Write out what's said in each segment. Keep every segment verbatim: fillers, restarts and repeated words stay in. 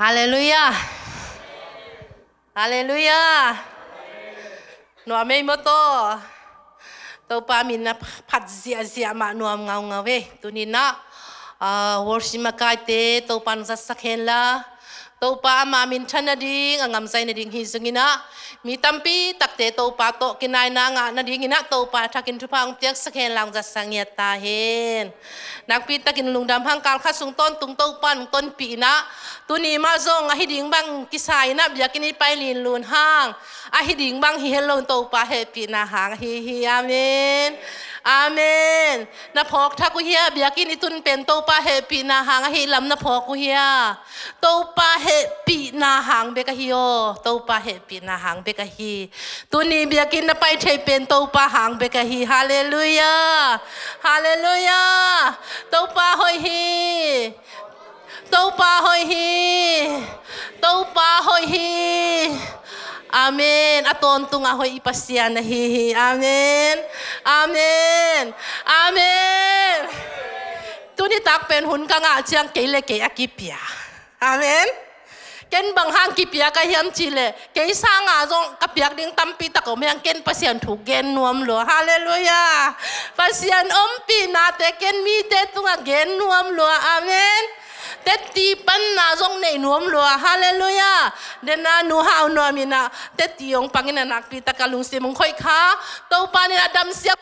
Halleluiah. Halleluiah. Nuam ei maw taw. Topa min a phat ziahziah mah, nuam ngaungau ei. Tuni-in ah, ah, worship makaite Topa nong zatsak hen la, Topa ama minthan nading, a ngamzai nading hi zongin ah, mi tampi takte Topa tawh kinaina ngah nadingin ah Topa thakin thupha hong piaksak hen la, hong zatsak ngiat ta hen. Nakpi takin lungdam hang. Kal khat sung tawntung Topa nong tonpih in ah, tuni mah zong ahi ding bang kisa in ah biakinn i pai linlun hang, ahi ding bang hi het lo in Topa hehpihna hang ahi hi. Amen. Amen. Na phawk thak uh hia? Biakinn i tun pen Topa hehpihna hang ahih lam na phawk uh hia? Topa hehpihna hang bek ahi aw. Topa hehpihna hang bek ahi. Tuni biakinn na pai thei pen Topa hang bek ahi. Halleluiah. Halleluiah. Topa hoih hi. Topa hoih hi. Topa hoih hi. Amen. A tawntungah hoih i Pasian ahi hi. Amen. Amen. Amen. Tuni tak pen hun ka ngah ciang kei le kei a kipia. Amen. Ken bang hang kipia ka hiam cih leh, kei sangah zong ka piak ding tampi tak om hi hang, ken Pasian thu gen nuam lua. Halleluiah. Pasian ompihnate ken mite tungah gen nuam lua. Amen. Tetti panna zong nei nuam lua. Halleluiah. Dena nu Hau Nuam in ah tetti hong pang in ah nakpi tak a lungsim hong khoih kha. Topa in ah damsiam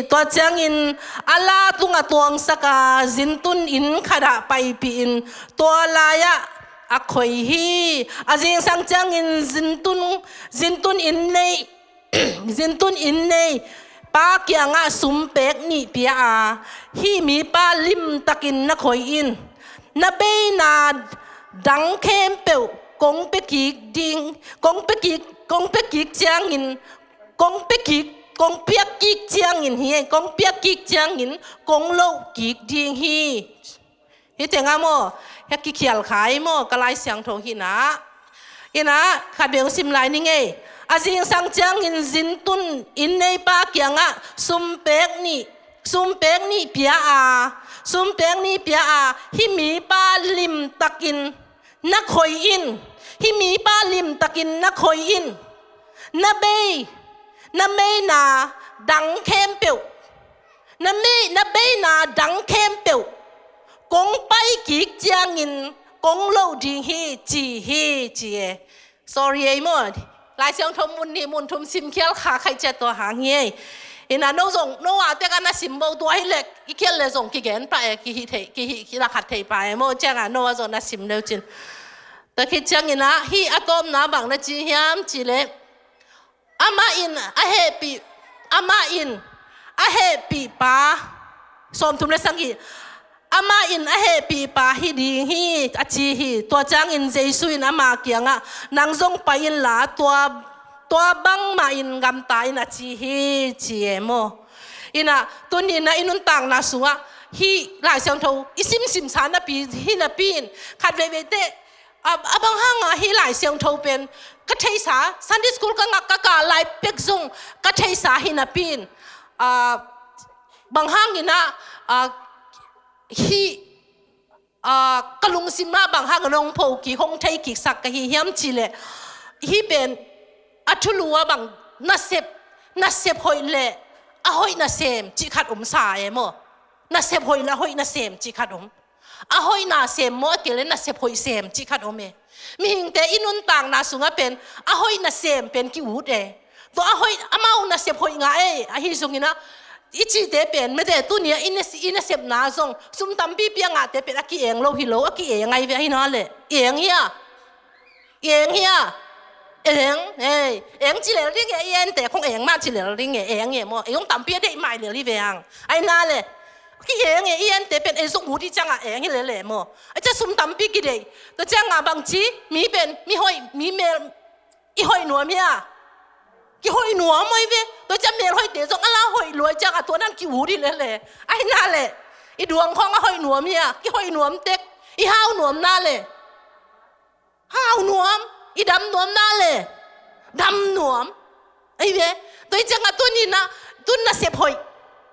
Tua ciangin a la tungah tuangsak a, zintun inn khatah paipih in tua lai-ah a khoi hi. A zingsang ciangin zintun, zintun inn nei, zintun inn nei pa kiangah sumpek nih pia a, hih mipa limtakin na khoi in. Na beina dang khempeuh kong pia kik ding, kong pia kik, kong pia kik ciangin, kong pia kik, kong piak kik ciangin hi, kong piak kik ciangin kong loh kik ding hi. Hi teng a maw, hi a kikhial kha hi maw, ka Lai Siangtho hi na. Hi na, khat vei hong sim lai ning ei. A zingsang ciangin zintun inn nei pa kiangah sumpek nih, sumpek nih pia a, sumpek nih pia a, hih mipa limtakin na khoi in, hih mipa limtakin na khoi in. Na bei, na beina dang khempeuh, na mei, na beina dang khempeuh kong pai kik ciangin kong loh ding hi, ci hi, ci e. Sorry ei maw. Lai Siangtho mun nih mun thum simkhial kha khaih ciat tua hang hi ei. Hi na, no zong, no a tek a na sim bo, tua hi leh i khial leh zong kigen pah e, kihih thei, kihih, kilakhat thei pah e maw, ciangah no a zong na sim leu cin. Tua khit ciangin ah, hih a tawpna bang na ci hiam cih leh, amah in a hehpih, amah in a hehpih pa, sawmthum le sagih, amah in a hehpih pa hi ding hi, a ci hi. Tua ciangin Jesu in ama kiangah, nang zong pai inla tua Tua bangmah in gamta in a ci hi ci e maw. Inah tuni inah i nuntakna sungah hih Lai Siangtho i simsim sa napi hi napi in khat veivei teh a, a bang hangah hih Lai Siangtho pen ka theisa, Sunday school ka ngak ka kah lai pek zong ka theisa hi napi in, a, bang hang inah, a, hih, a, ka lungsim ah bang hang a nong pho kik hong thei kiksak ka hi hiam cih leh hih pen a thulu ah bang nasep, nasep hoih le a hoih nasem cih khat om sa e maw. Nasep hoih le a hoih nasem cih khat om. A hoih nasem maw a kei le nasep hoih sem cih khat om e. Mihingte i nuntakna sungah pen a hoih nasem pen ki-ut e. Tua a hoih amau nasep hoih ngah e ahi zongin ah i cihte pen mete tuni ah i nas-, i nasepna zong sum tampi pia ngahte pen a ki-eng lo hi lo, a ki-eng ahi ve ahi na le. Eng hia? Eng hia? Eng, ei, eng ci lel ding e, i ente khong eng mah ci lel ding e, eng e maw. Ei hong tampi a deih mai lel hi ve ang. Ahi na le. Ki-eng e, i ente pen ei zong ut i ciangah eng hi lel e maw. A cia sum tampi kideih. Tua ciangah bangci, mi pen, mi hoih, mi mel, i hoih nuam hia? Kihoih nuam ahi ve. Tua cia mel hoihte zong a la hoih luai ciangah tua nan ki-ut hi lel e. Ahi na le. I duang khong a hoih nuam hia? Kihoih nuam tek. I hau nuam na le. Hau nuam, i dam nuam na le. Dam nuam. Ei ve, tua hi ciangah tuni inah, tun nasep hoih.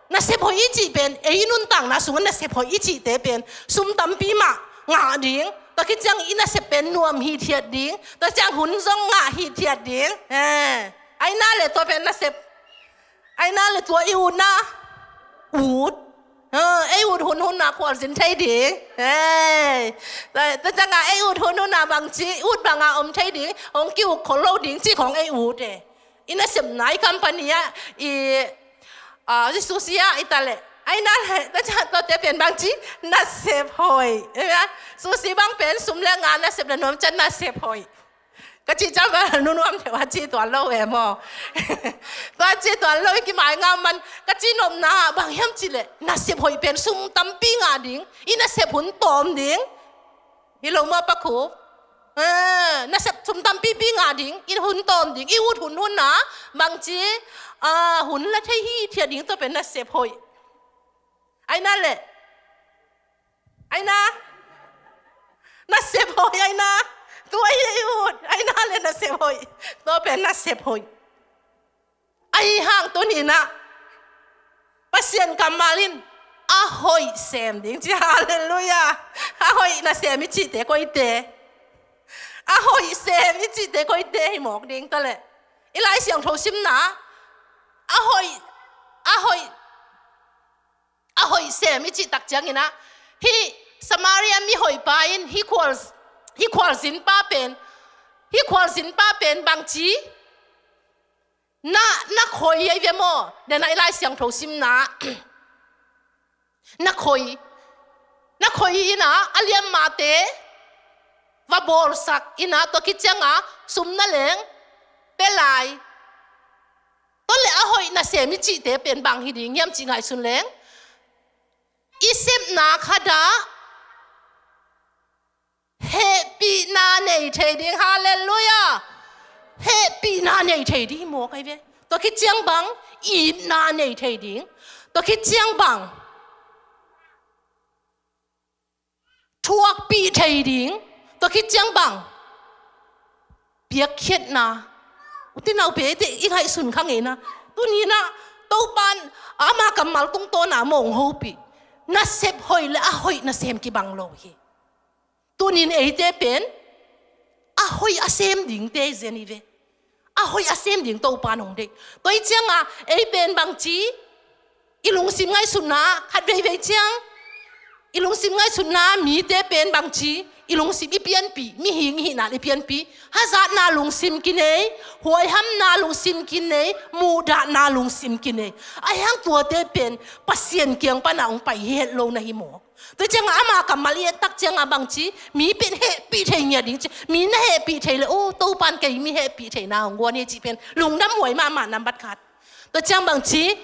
Nasep hoih i cih pen, ei i nuntakna sungah nasep hoih i cihte pen. Sum tampi mah ngah ding. Tua khit ciang i nasep pen nuam hithiat ding. Tua ciang hun zong ngah hithiat ding. Eh, ahi na le tua pen nasep. Ahi na le tua i utna ut. Ha, ei ut hunhun a khualzin thei ding. Hei. Tua ciangah ei ut hunhun a bangci, ut bangah om thei ding. Hong ki-uk khol lo ding cih khong ei ut e. I nasepna i company ah, i, a, i sushi ah, i ta leh. Ahi na le, tua ciang tuate pen bangci, nasep hoih. Ei, a, sushi bang pen sum le nga nasep le nuam ciang nasep hoih. Ka cih ciang bang nunuam theu a cih tuan lo e maw. Tua cih tuan lo i kimai ngam man ka cih nopna bang hiam cih leh nasep hoih pen sum tampi ngah ding, i nasep hun tawm ding. Hi lo maw Pa Khup? Eh, nasep sum tampipi ngah ding, i hun tawm ding, i ut hunhun a bangci, ah, hun la thei hithiat ding tua pen nasep hoih. Ahi na le. Ahi na. Nasep hoih ahi na. Tua i ut. Ahi na le nasep hoih. Tua pen nasep hoih. Ahi hang tuni inah Pasian kammal in a hoih sem ding ci, halleluiah. A hoih nasem i cihte koite? A hoih sem i cihte koite hi mawk ding ta leh. I Lai Siangtho simna a hoih, a hoih a hoih sem i cih tak ciangin ah, hih Samaria mihoihpa in hih khual, hih khualzinpa pen, hih khualzinpa pen bangci na, na khoi ahi ve maw? Den a i Lai Siangtho simna na khoi, na khoi in ah a liammate va bawlsak in ah tua khit ciangah sum na leng pia lai. Tua leh a hoih nasem i cihte pen bang hi ding hiam cih ngaihsun leng, i sepna khatah hehpihna nei thei ding. Halleluiah. Hehpihna nei thei ding hi mawk ahi ve. Tua khit ciang bang, itna nei thei ding. Tua khit ciang bang, thuakpih thei ding. Tua khit ciang bang, piakkhiatna. U te nau pi, eite i ngaihsun kha ngei na. Tuni in ah Topa in ama kammal tungtawn a mawng hopih. Nasep hoih le a hoih nasem kibang lo hi. Tuni in eite pen a hoih a sem dingte zen hi ve. A hoih a sem ding Topa in hong deih. Tua hi ciangah ei pen bangci, i lungsim ngaihsutna khat veivei ciang, i lungsim ngaihsutna mite pen bangci, i lungsim i pianpih, mihing i hihna i pianpih, hazatna lungsim kinei, huaihamna lungsim kinei, muhdahna lungsim kinei. Ahi hang tuate pen Pasian kiang pan a hong pai hi het lo na hi mawk. Tua ciangah ama kammal i et tak ciangah bangci, mi pen hehpih thei ngiat ding ci. Mi na hehpih thei le, oh, Topa in kei mi hehpih theihna hong guan hi cih pen lungdam huai mahmah nambat khat. Tua ciang bangci,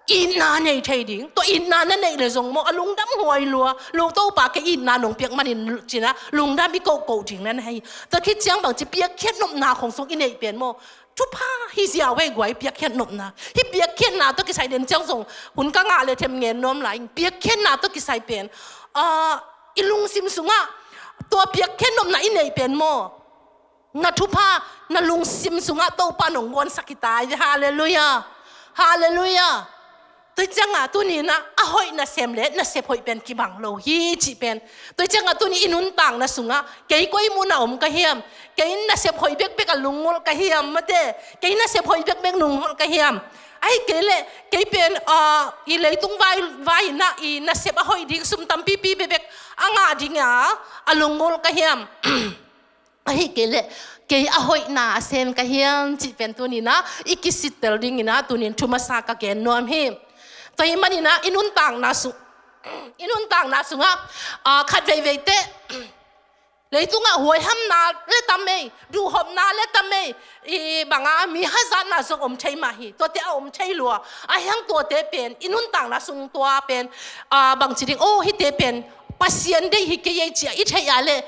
itna nei thei ding. Tua itna na neih le zong maw, a lungdam huai lua. Lungto pa kei itna nong piak manin cina lungdam i kohkoh ding na na hi. Tua khit ciang bangci piakkhiat nopna khong sung i neih pen maw, thupha hi ziau ei guai, piakkhiat nopna. Hih piakkhiatna tawh kisai den ciang zong hun ka ngah le them ngen nuam lai. Piakkhiatna tawh kisai pen, ah, i lungsim sungah tua piakkhiat nopna i neih pen maw, na thupha na lungsim sungah Topa nong guansak hi ta hi. Halleluiah. Halleluiah. Tua ciangah tuni-in ah a hoih nasem le nasep hoih pen kibang lo hi cih pen. Tua ciangah tuni i nuntakna sungah kei koi munah om ka hiam? Kei nasep hoih bekbek a lungngulh ka hiam? Mate, kei nasep hoih bekbek lungngulh ka hiam? Ahih kei leh kei pen, ah, i leitung vai, vai-in ah i nasep a hoih ding sum tampipi bekbek a ngah ding a, a lungngulh ka hiam? Ahih kei leh kei a hoihna a sem ka hiam cih pen tuni-in ah i kisittel dingin ah tuni-in thu masa ka gen nuam hi. Tua ahih manin ah i nuntakna sung, i nuntakna sungah, ah, khat veivei teh leitungah huaihamna le tam ei, duhhopna le tam ei, i banga mi hazatna zong om thei mah hi. Tuate a om thei lua. Ahi hang tuate pen i nuntakna sung tua pen, ah, bangci ding, oh, hihte pen Pasian deih hi kei ei ci-a i theih a leh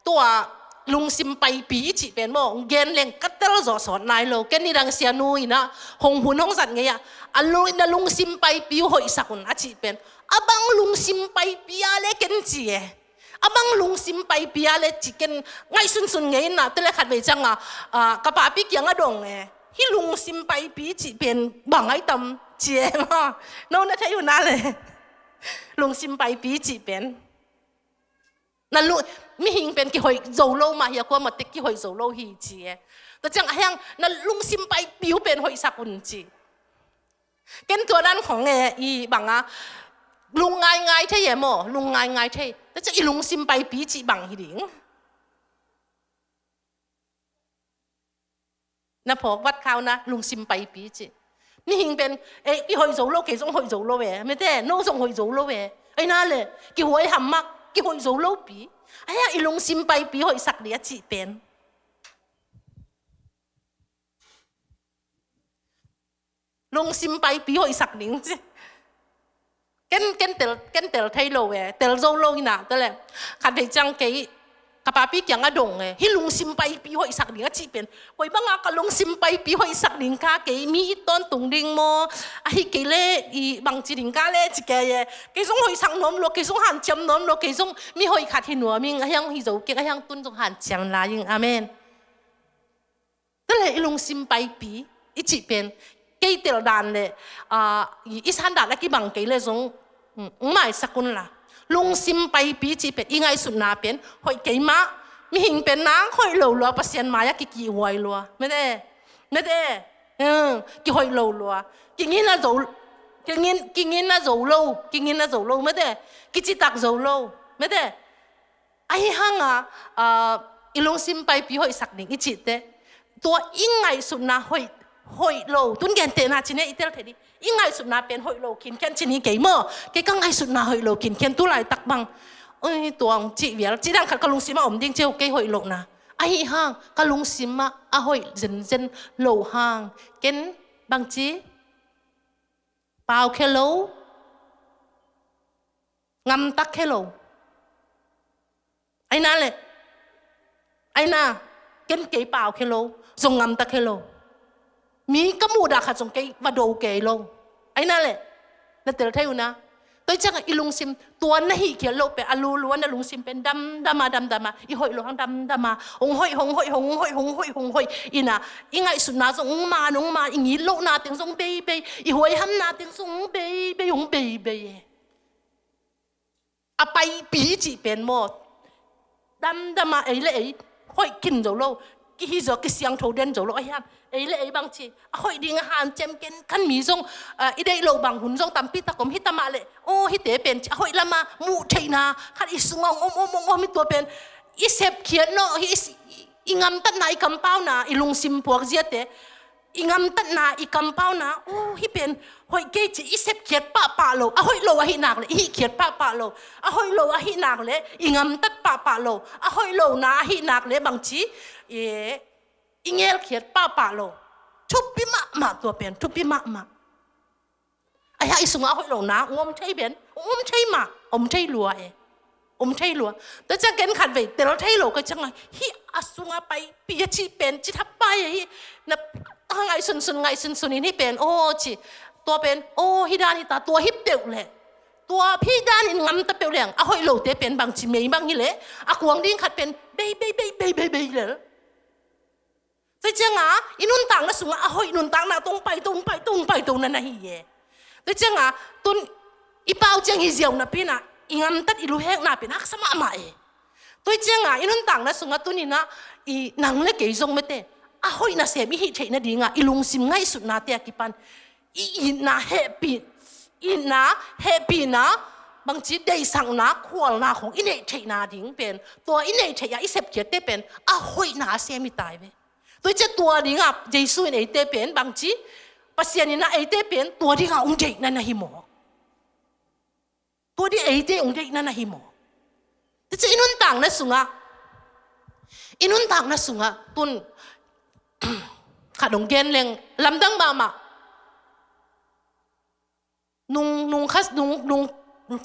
tua lungsim paipi i cih pen maw, gen leng ka tel zawh sawt nai lo. Ken nidang sianu in ah hong hun hong zat ngei ah, a lung, na lungsim paipi uh hoihsak un a cih pen, a bang lungsim paipi a le ken ci e. A bang lungsim paipi a le ci ken ngaihsunsun ngei in ah, tua leh khat vei ciangah, ah, ka papi kiangah dong e. Hih lungsim paipi cih pen bang ai tam ci e maw. No na thei uh na le. Lungsim paipi cih pen. Na lu-, mihing pen kihoih zo lo mah hi a, kuamah tek kihoih zo lo hi ci e. Tua ciang ahi hang na lungsim paipi uh pen hoihsak un ci. Ken tua dan khong e, i banga lungngaingai thei e maw, lungngaingai thei. Tua ciang i lungsim paipi cih bang hi ding. Na phawk vat khau na, lungsim paipi ci. Mihing pen, eh, i hoih zo lo, kei zong hoih zo lo e. Mete, no zong hoih zo lo e. Ahi na le, kihuaiham mah, kihoih zo lo pi. Ahi a, i lungsim paipi hoihsak ding a cih pen. Lungsim paipi hoihsak ding ci. Ken, ken tel, ken tel thei lo e, tel zo lo hi na, tua leh. Khat vei ciang kei, ka papi kiangah dong e, hih lungsim paipi hoihsak ding a cih pen. Koi banga ka lungsim paipi hoihsak ding ka, kei mi it tawntung ding maw, ahih kei leh, i bangci ding ka leh, ci kei e. Kei zong hoihsak nuam lo, kei zong hanciam nuam lo, kei zong mi hoih khat hi nuam ing, ahi hang hi zo keng, ahi hang tun zong hanciam lai ing. Amen. Tua leh i lungsim paipi i cih pen, kei tel dan leh, ah, i, i san dan a kibang kei leh zong, mm, maisak un la. Lungsim paipi cih pen, i ngaihsutna pen hoih kei mah, mihing pen nang hoih lo lua, Pasian mai-ah kikihhuai lua. Mete, mete, mm, kihoih lo lua. Kingin a zo, kingin, kingin a zo lo, kingin a zo lo, mete, kicitak zo lo, mete. Ahi hang a, ah, i lungsim paipi hoihsak ding i cih teh, tua i ngaihsutna hoih, hoih lo, tun gentehna ci ne i tel thei ding. I ngaihsutna pen hoih lo khinkhian ci ni kei maw. Kei ka ngaihsutna hoih lo khinkhian tu laitak bang. Oi, tuang cih vial, cih dan khat ka lungsim ah om ding ci uh kei hoih lohna. Ahi hang, ka lungsim ah a hoih zenzen lo hang. Ken bangci, pau khia lo. Ngamtak khia lo. Ahi na leh. Ahi na, ken kei pau khia lo, zong ngamtak khia lo. Mi ka muhdah khat zong kei va do kei lo. Ahi na leh. Na tel thei uh na. Tua ciangah i lungsim tua na hih khial loh pen, a lulua na lungsim pen damdam a, damdam a, i hoih loh hang damdam a, hong hoih, hong hoih, hong hoih, hong hoih, hong hoih. Ina, i ngaihsutna zong hong man, hong man, i ngit lohna teng zong beibei, i huaihamna teng zong hong beibei, hong beibei e. A paipi cih pen maw, damdam a, ei le ei hoih khin zo lo, kihi zo, kisiangtho den zo lo, ahi hang ei le ei bangci a hoih ding a hanciam ken khan mi zong, ah, i deih loh bang hun zong tampi tak om hi ta mah leh, aw, hihte pen ci a hoih lam a muh theihna khat i sungah hong om, om, om, om, hi tua pen i sepkhiat nawh, hi i, i ngamtatna, i kampauna, i lungsim puak ziate, i ngamtatna, i kampauna, uh, hih pen hoih kei ci i sepkhiat pahpah lo, a hoih lo ahih nak leh i hihkhiat pahpah lo, a hoih lo ahih nak leh i ngamtat pahpah lo, a hoih lona ahih nak leh bangci, e, i ngelkhiat pahpah lo. Thupi mahmah tua pen, thupi mahmah. Hia i sungah a hoih lo nak ong om thei pen, ong om thei mah, om thei lua e. Om thei lua. Tua ciang ken khat vei tel thei lo ka ciangah, hih a sungah paipi a cih pen ci thap pai ahi. Na ngaihsunsun, ngaihsunsun in hih pen aw ci. Tua pen aw hih dan hi ta, tua hi peuh leh, tua hih dan in ngamta peuh leng a hoih lote pen bangci mei bang hi leh, a kuang ding khat pen bei bei bei bei bei bei lel. Tua ciangah i nuntakna sungah a hoih nuntakna tawh ong paito, ong paito, ong paito na na hi e. Tua ciangah tun i pau ciang hi ziau napi-in ah i ngamtat i luhekna pen haksa mahmah e. Tua ciangah i nuntakna sungah tuni-in ah i nang le kei zong mate, a hoih nasem i hih theih nadingah i lungsim ngaihsutnate a kipan i itna hehpih, itna hehpihna, bangci deihsakna, khualna khong i neih theihna ding pen, tua i neih theih a i sepkhiatte pen a hoihna a sem hi ta hi ve. Tua ciang tua dingah Jesu in eite pen bangci, Pasian in ah eite pen tua dingah ong deihna na hi maw? Tua ding eite ong deihna na hi maw? Tua ciang i nuntakna sungah, i nuntakna sungah tun khat ong gen leng, lamdang mahmah. Nung, nung khas, nung, nung,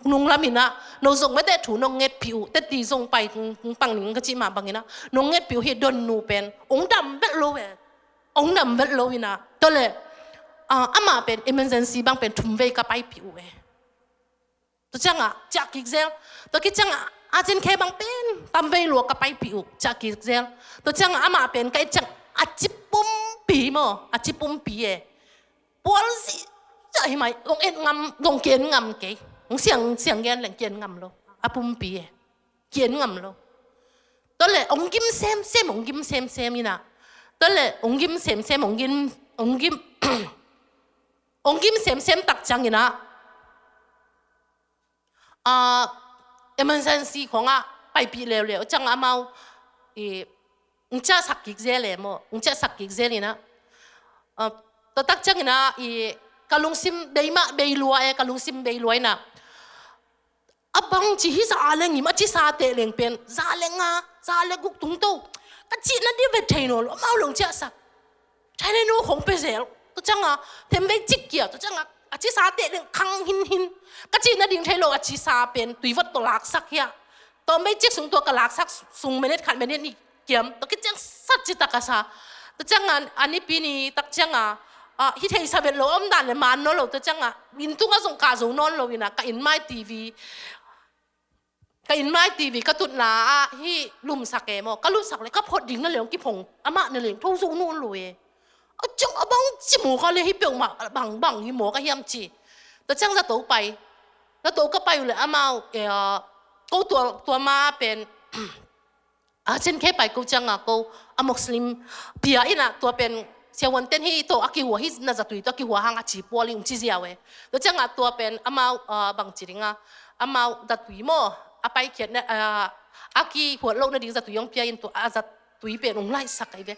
nung lam in ah, no zong mate thu nong ngetpih uh, teti zong pai, hong pang ning ka cih mah bangin ah, nong ngetpih uh hi Don nu pen, ong dam vet lo e. Ong dam vet lo in ah. Tua leh, ah, amah pen emergency bang pen thum vei ka paipih uh e. Tua ciangah, ciah kik zel. Tua khit ciangah, a cin khe bang pen, tam vei lua ka paipih uh, ciah kik zel. Tua ciangah, amah pen, ka et ciang, a ci pumpi maw, a ci pumpi e. Pual zihziah hi mai, ong et ngam, ong kien ngam kei. Ong siang, siang gen leng kien ngam lo. A pumpi e. Kien ngam lo. Tua leh, ong gim semsem, ong gim semsem in ah. Tua leh, ong gim semsem, ong gim, ong gim, ong gim semsem tak ciang in ah. Ah, emergency khong ah paipih leuleu ciang amau i, ong ciahsak kik zel e maw, ong ciahsak kik zel in ah. Ah, tua tak ciang in ah i, ka lungsim bei mah bei lua e, ka lungsim bei lua in ah. A bangci hi za le ngim, a cisa teh leng pen za le nga, za le guk tung to. Ka cihna ding vet thei nawn lo, amau leng ciahsak. Thai le nu khong pia zel. Tua ciangah, themvei cik kia, tua ciangah, a cisa teh leng khang hinhin. Ka cihna ding thei lo, a cisa pen, tui vot tawh laksak hia. Tua vei cik sung tua ka laksak sung minute khat minute nih kiam. Tua khit ciang sat citak a sa. Tua ciangah, a nipi ni tak ciangah, ah, hi thei sa vet lo, om dan le man nawn lo, tua ciangah, inn tungah zong kah zo nawn lo in ah, ka inn mai TV. Ka inn mai TV ka tutna ah hih lumsak e maw, ka lumsak le ka phot ding na leng kiphong, amah na leng tho zo nawn lo e. A ciang a bang ci maw ka le hih peuhmah bang bang hi maw ka hiam ci. Tua ciang zato pai, zato ka pai uh le amau, eh, ko tua, tua ma pen, a cin khe pai ko ciangah ko, a Muslim pia in ah tua pen, siavuanten hih tawh a kihua, hih na zatui tawh a kihua hang a ci pual hi ung ci ziau e. Tua ciangah tua pen amau, ah, bang ci ding a, amau zatui maw, a paikhiat na, ah, a kihuat loh nading zatui hong pia in tua a zatui pen ung laihsak ahi ve.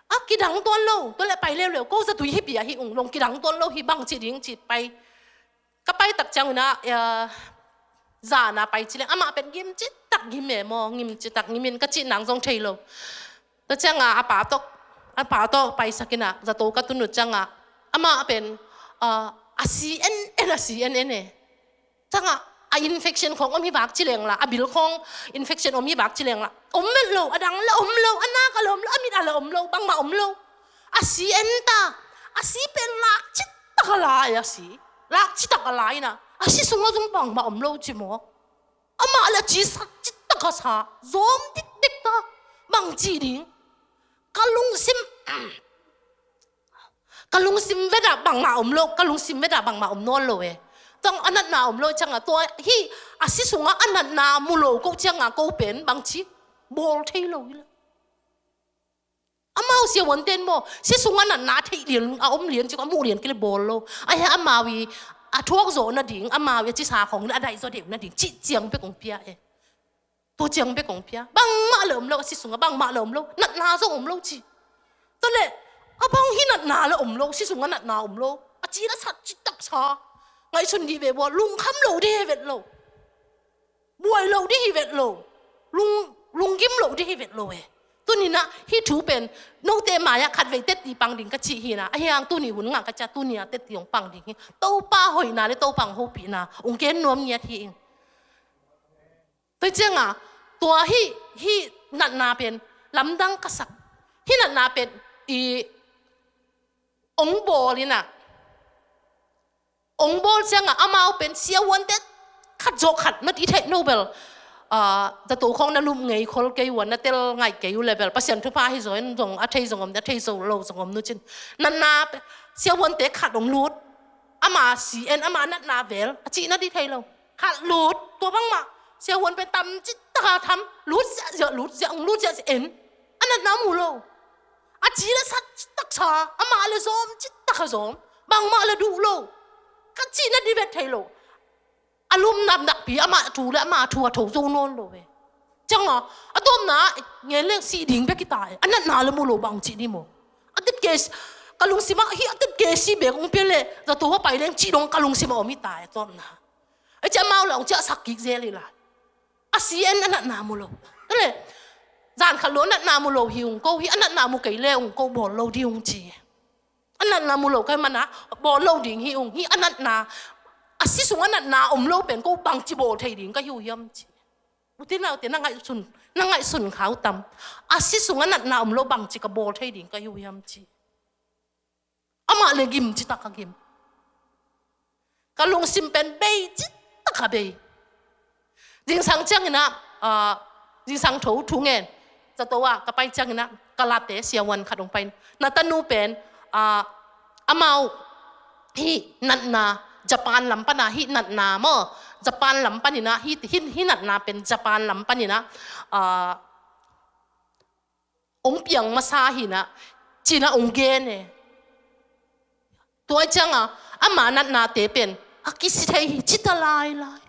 A kidang tuan lo, tua leh pai leuleu, ko zatui hih pia hi ung, nong kidang tuan lo hi bang ci ding ci pai. Ka pai tak ciang un ah, eh, zan a pai ci leng, amah pen ngim citak ngim e maw, ngim citak ngim in ka cih nang zong thei lo. Tua ciangah a pa tawh, a pa tawh paisak in ah, zato ka tun uh ciangah, amah pen, ah, a si en en, a si en en e. Ciangah, a infection khong om hi vak ci leng la, a bil khong infection om hi vak ci leng la, om met lo, a dang la om lo, a nak a la om lo, a mit a la om lo, bangmah om lo. A si en ta, a si pen lak citak a la e, a si. Lak citak a la in ah, a si sungah zong bangmah om lo ci maw. Amah le a ci sak citak a sa, zawm dikdik ta, bang ci ding. Ka lungsim, ka lungsim vet ah bangmah om lo, ka lungsim vet ah bangmah om nawn lo e. Tang a natna om lo ciangah, tua hih a si sungah a natna mu lo ko ciangah ko pen bang ci, bawl thei lo hi lo. Amau siavuanten maw, si sungah natna theih lian, a om lian ci ko, a muh lian kei leh bawl lo. A hia amau i, a thuak zawh nading, amau i a cisa khong a daih zaw deuh nading, cih ciang bek kong pia e. Tua ciang bek kong pia. Bangmah le om lo, a si sungah bangmah le om lo. Natna zong om lo ci. Tua leh, a bang hi natna le om lo, si sungah natna om lo. A ci na sat citak sa. Ngaihsun dih ve bua, lungkham lo dih hi vet lo. Buai lo dih hi vet lo. Lung, lunggim lo dih hi vet lo e. Tuni-in ah hih thu pen note mai-ah khatvei tetti pang ding ka cih hi-in ah, ahi hang tuni hun ngah ka cih a, tuni-a tetti hong pang ding hi. Topa hoihna le Topa hong hopihna hong gen nuam ngiat hi ing. Tua ciangah tua hih, hih natna pen lamdang ka sak. Hih natna pen i hong bawl in ah, hong bawl ciangah amau pen siavuante khat zawh khat na ti thei no bel. Ah, zato khawng na lum ngei khol kei uh a, na tel ngaih kei uh le bel, Pasian thupha hi zaw in zong a thei zong om, a thei zo lo zong om nu cin. Natna pen siavuante khat hong lut, ama si en, ama natna vel a cih na ti thei lo. Khat lut, tua bangmah siavuan pen tam cih taka tham, lut ziahziah, lut ziah, hong lut ziahziah en. A natna mu lo. A ci le sat cih tak sa, amah le zawm cih taka zawm, bangmah le duh lo. Ka cih na ti vet thei lo. A lum nam nakpi, amah thu le amah thu a tho zo nawn lo ve. Ciangah a tawpna ngen leng si ding bek hi ta e. A natna le mu lo bang cih ni maw. A tet ke, ka lungsimah hih a tet ke si bek hong pia le, zato a pai leng cih dong ka lungsimah om hi ta e, a tawpna. Ai ciah mau lo ciah sak kik zel hi lai. A si en a natna mu lo. Tua le, zan khat lo a natna mu lo hi ung ko, hih a natna mu kei le ung ko bawl lo ding ung ci. A natna mu lo ka hih manin ah bawl lo ding hi ung, hih a natna, a si sung a natna om lo pen ko bangci bawl thei ding ka hi uh hiam ci. U te nau te na ngaihsun, na ngaihsun kha uh tam. A si sung a natna om lo bangci ka bawl thei ding ka hi uh hiam ci. Amah le gim cih tak a gim. Ka lungsim pen bei cih tak a bei. Zingsang ciangin ah, ah, zingsang tho thu ngen. Zato ah ka pai ciangin ah, ka late siavuan khat hong pai. Na tanu pen, ah, amau hih natna, Japan lam pan ah hih natna maw. Japan lam panin ah, hih, hih, hih natna pen Japan lam panin ah, ah, hong piang masa hi-in ah, ci-in ah hong gen e. Tua ciangah ama natnate pen a kisi thei hi ci ta lailai.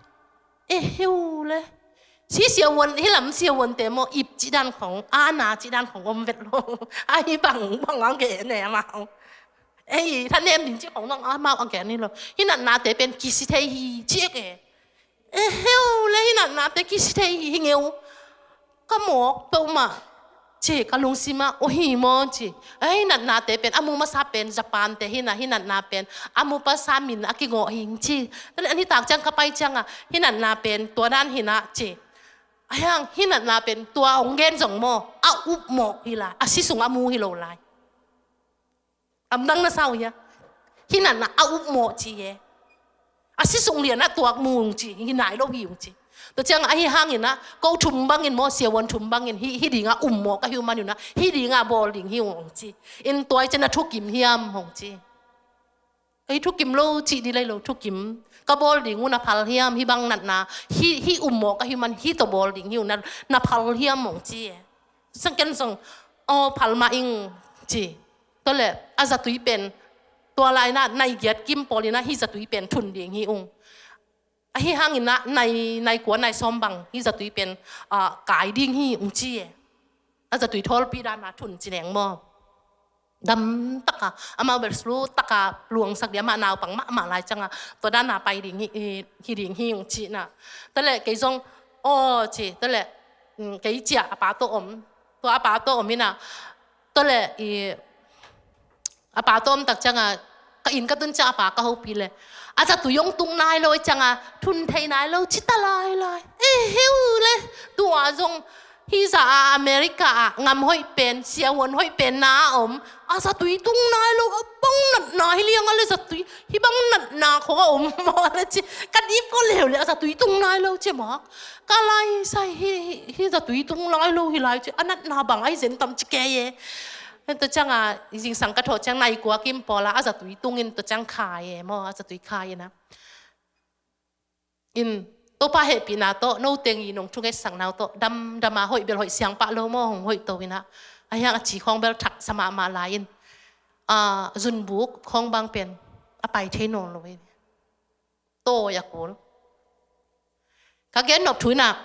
E heu le. Hih siavuan, hih lam siavuante maw, ip cih dan khong, a na cih dan khong om vet lo. A hih bang, bang a gen e amau. Ei, thanem ding cih khong dong amau a gen hi lo. Hih natnate pen kisi thei hi ci e. E heu le, hih natnate kisi thei hi, hi ngeu. Ka mawk peuhmah ci, ka lungsimah, o hi maw ci. Ei, natnate pen a mu masa pen Japan te hi-in ah, hih natna pen a mu masa min a kigawh hi ci. Tua le a nitak ciang ka pai ciangah, hih natna pen tua dan hi-in ah ci. Ahi hang hih natna pen tua hong gen zong maw, a upmawh hi lai, a si sung a mu hi lo lai. Lamdang na sa uh hia? Hih natna a upmawh ci e. A si sung lian a tuak mu ung ci, hi nai lo hi ung ci. Tua ciangah ahi hangin ah, ko thum bangin maw, siavuan thum bangin, hih, hih dingah upmawh ka hi uh manin ah, hih dingah bawl ding hi ung hong ci. In tua ciang na thukim hiam hong ci. Kei thukim lo cih ding lai lo, thukim. Ka bawl ding uh na phal hiam, hih bang natna, hih, hih upmawh ka hi uh man, hih tawh bawl ding hi ung, na, na phal hiam hong ci e. Sang ken song, aw, phal mah ing ci. Tua le, a zatui pen, tua lai-in ah, nai giat kim pawl in ah, hih zatui pen thun ding hi ung. Ahi hangin ah, nai, nai kua, nai sawm bang, hih zatui pen, ah, kai ding hi ung ci e. A zatui thawlpi dan a thun ci leng maw. Dam taka, amau bel sulu taka luangsak ding, amah naupang mahmah lai ciangah, tua dan a pai ding hi, hi, hi ding hi ung ci-in ah. Tua le, kei zong, aw ci, tua le, mm, kei ciah a pa tawh om. Tua a pa tawh om in ah, tua le, i, a pa tawh om tak ciangah, ka inn ka tun ciang a pa ka hopih le. A zatui hong tung nai lo ciangah, thun thei nai lo ci ta lailai. E heu le, tua zong, hih zah a America ah, ngam hoih pen, siavuan hoih pen na a om. A zatui tung nai lo, a bang natna hi liang a le zatui, hih bang natna khong a om maw le ci. Ka dip ko leu le, a zatui tung nai lo ci maw. Ka lai sai hi, hi, hih zatui tung nai lo hi lai ci, a natna bang ahi zen tam ci kei e. Tua ciangah, zingsang ka thawh ciang nai kua kim pawl a, a zatui tung in tua ciang khai e maw, a zatui khai in ah. In, Topa hehpihna tawh, no teng i nong thungetsak nau tawh, damdam a hoih bel hoih siang pah lo maw, hong hoih to in ah. Ahi hang a ci khawng bel thak sa mahmah lai in. Ah, zunbuk khawng bang pen, a pai thei nawn lo in. Tawi a kul. Ka gen nop thu in ah,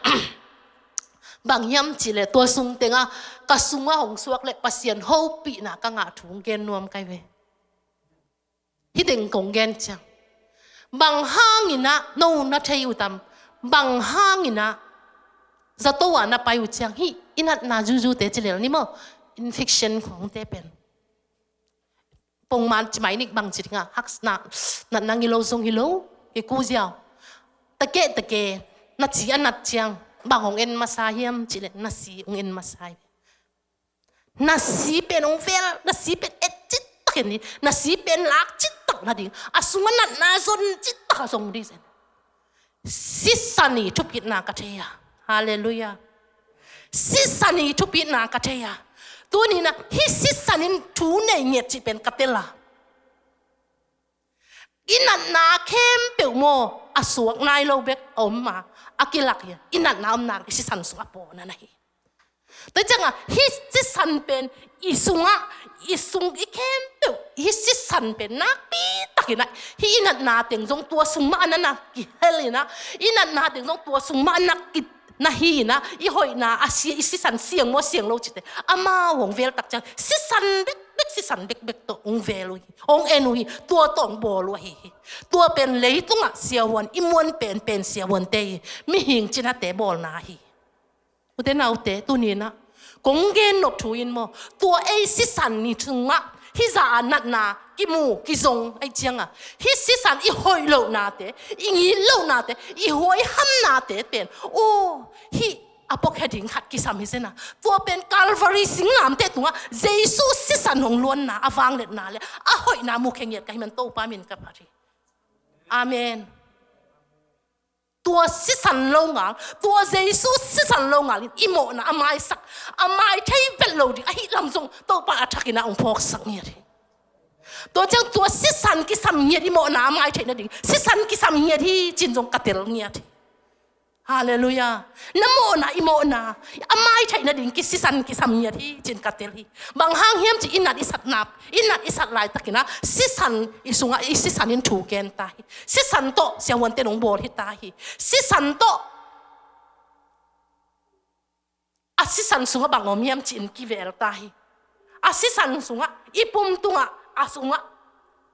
bang hiam cih leh tua sung tengah, ka sungah hong suak leh Pasian hopihna ka ngah thu gen nuam ka hi ve. Hih teng kong gen ciang. Bang hangin ah, no na thei uh tam. Bang hangin ah, zato ah na pai uh ciang hih. I natna zuzute ci lel ni maw, infection khawngte pen pongman ci mai ning bang ci ding a, hak natna ngilo zong hi lo, hi ku ziau. Takeh takeh, na ci a nat ciang bang hong en masa hiam ci leh, na si hong en masa hi. Na si pen hong vel, na si pen et cittak in hi, na si pen lak cittak nading, a sungah natna zon cittak a zong ding zen. Sisan i thupitna ka thei a. Halleluiah. Sisan i thupitna ka thei a. Tuni-in ah hih sisan in thu nei ngiat cih pen ka tel a. I natna khempeuh maw, a suak nai lo bek a om a, a kilak hi a. I natna omna i sisan sungah pawn a na hi. Tua ciangah hih sisan pen i sungah, i sung i khempeuh, hih sisan pen nakpi takin ah, hih i natna teng zong tua sung mah a na na kihel in ah, i natna teng zong tua sung mah a na ki, na hi in ah, i hoihna a sia, i sisan siang maw siang lo cite, amau hong vel tak ciang sisan bekbek, sisan bekbek tawh hong vel uh hi, hong en uh hi, tua tawh hong bawl uh ahi hi. Tua pen leitungah siavuan, i muan penpen siavuante hi, mihing cinate bawlna hi. Ute naute, tuni-in ah kong gen nop thu in maw, tua ei sisan i sungah hih zah a natna kimu kizong ahih ciangah, hih sisan i hoih lohnate, i ngit lohnate, i huaihamnate pen, aw, hih a puakhia ding khat kisam hi zen a. Tua pen Calvary singlamteh tungah Jesu sisan hong luanna, a vangliatna le a hoihna mukhia ngiat ka hih man Topa min ka phat hi. Amen. Tua sisan lo ngal, tua Jesu sisan lo ngal in i mawhna a maisak, a mai thei vet lo ding ahih lam zong Topa a thakin ah hong phawksak ngiat hi. Tua ciang tua sisan kisam ngiat, i mawhna a mai theih nading sisan kisam ngiat hi cin zong ka tel ngiat hi. Halleluiah. Na mawhna, i mawhna a mai theih nading ki sisan kisam ngiat hi cin ka tel hi. Bang hang hiam cih, i nat i satna, i nat i sat laitakin ah sisan i sungah, i sisan in thu gen ta hi. Sisan tawh siavuante nong bawl hi ta hi. Sisan tawh, a sisan sungah bang om hiam ci-in kivel ta hi. A sisan sungah, i pum tungah, a sungah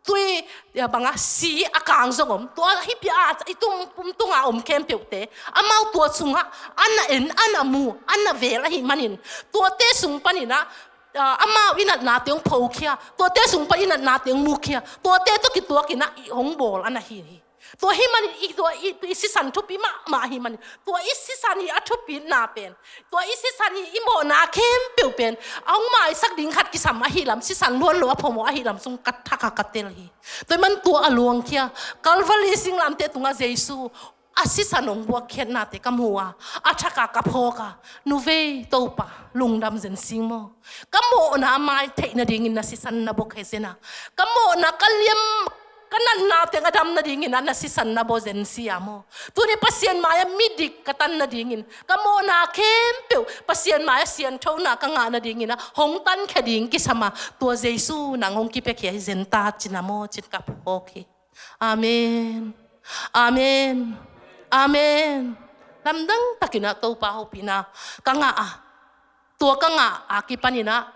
tui, ya bang a, si a kang zong om. Tua hih pia a, i tum, pum tungah om khempeuhte, amau tua sungah a na en, a na mu, a na vel ahih manin, tuate sung panin ah, ah, amau i natnate hong phokhia, tuate sung pan i natnate hong mukhia, tuate tawh kituakin ah i hong bawl a na hi hi. Tua ahih manin, i, tua i, i sisan thupi mahmah ahih manin, tua i sisan i a thupitna pen, tua i sisan i, i mawhna khempeuh pen a hong maisak ding khat kisam ahih lam, sisan luan lo a phamawh ahih lam zong ka thak a ka tel hi. Tua ahih man tua a luangkhia, Calvary singlamteh tungah Jesu a sisan hong buakkhiatnate ka mu a, a thak a ka phawk a, nuvei Topa, lungdam zen sing maw. Ka mawhna a mai theih nadingin na sisan na buakhia zen a, ka mawhna, ka liam, ka natna teng a dam nadingin ah na sisan na bawl zen si a maw. Tuni Pasian mai-ah midik ka tan nadingin, ka mawhna khempeuh Pasian mai-ah sianthona ka ngah nadingin ah hong tankhia ding kisam a, tua Jesu nang hong kipiakhia hi zen ta cin a maw, cin ka phawk hi. Amen. Amen. Amen. Lamdang takin ah Topa hopihna ka ngah a, tua ka ngah a kipanin ah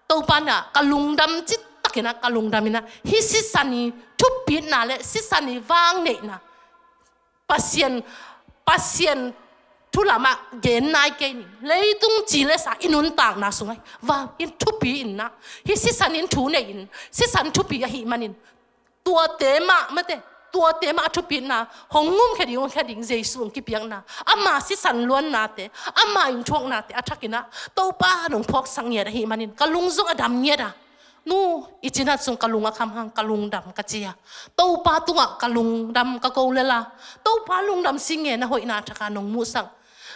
Topa in ah ka lungdam citakin ah, ka lungdam in ah, hih sisan i thupitna le sisan i vangneihna, Pasian, Pasian thu lamah gen nai kei ning, leitung ci le sa i nuntakna sungah vang in thupi in ah, hih sisan in thu nei in, sisan thupi ahih manin, tuate mah, mate, tuate mah a thupitna, hong ngumkhia ding, hong khia ding Jesu hong kipiakna, ama sisan luannate, ama inthuaknate a thakin ah Topa nong phawksak ngiat ahih manin ka lung zong a dam ngiat a. Nu, i cinat sung ka lung a kham hang, ka lungdam ka ci a. Topa tungah ka lungdam ka ko lel a, Topa lungdam sing e, na hoihna a thak a nong muhsak.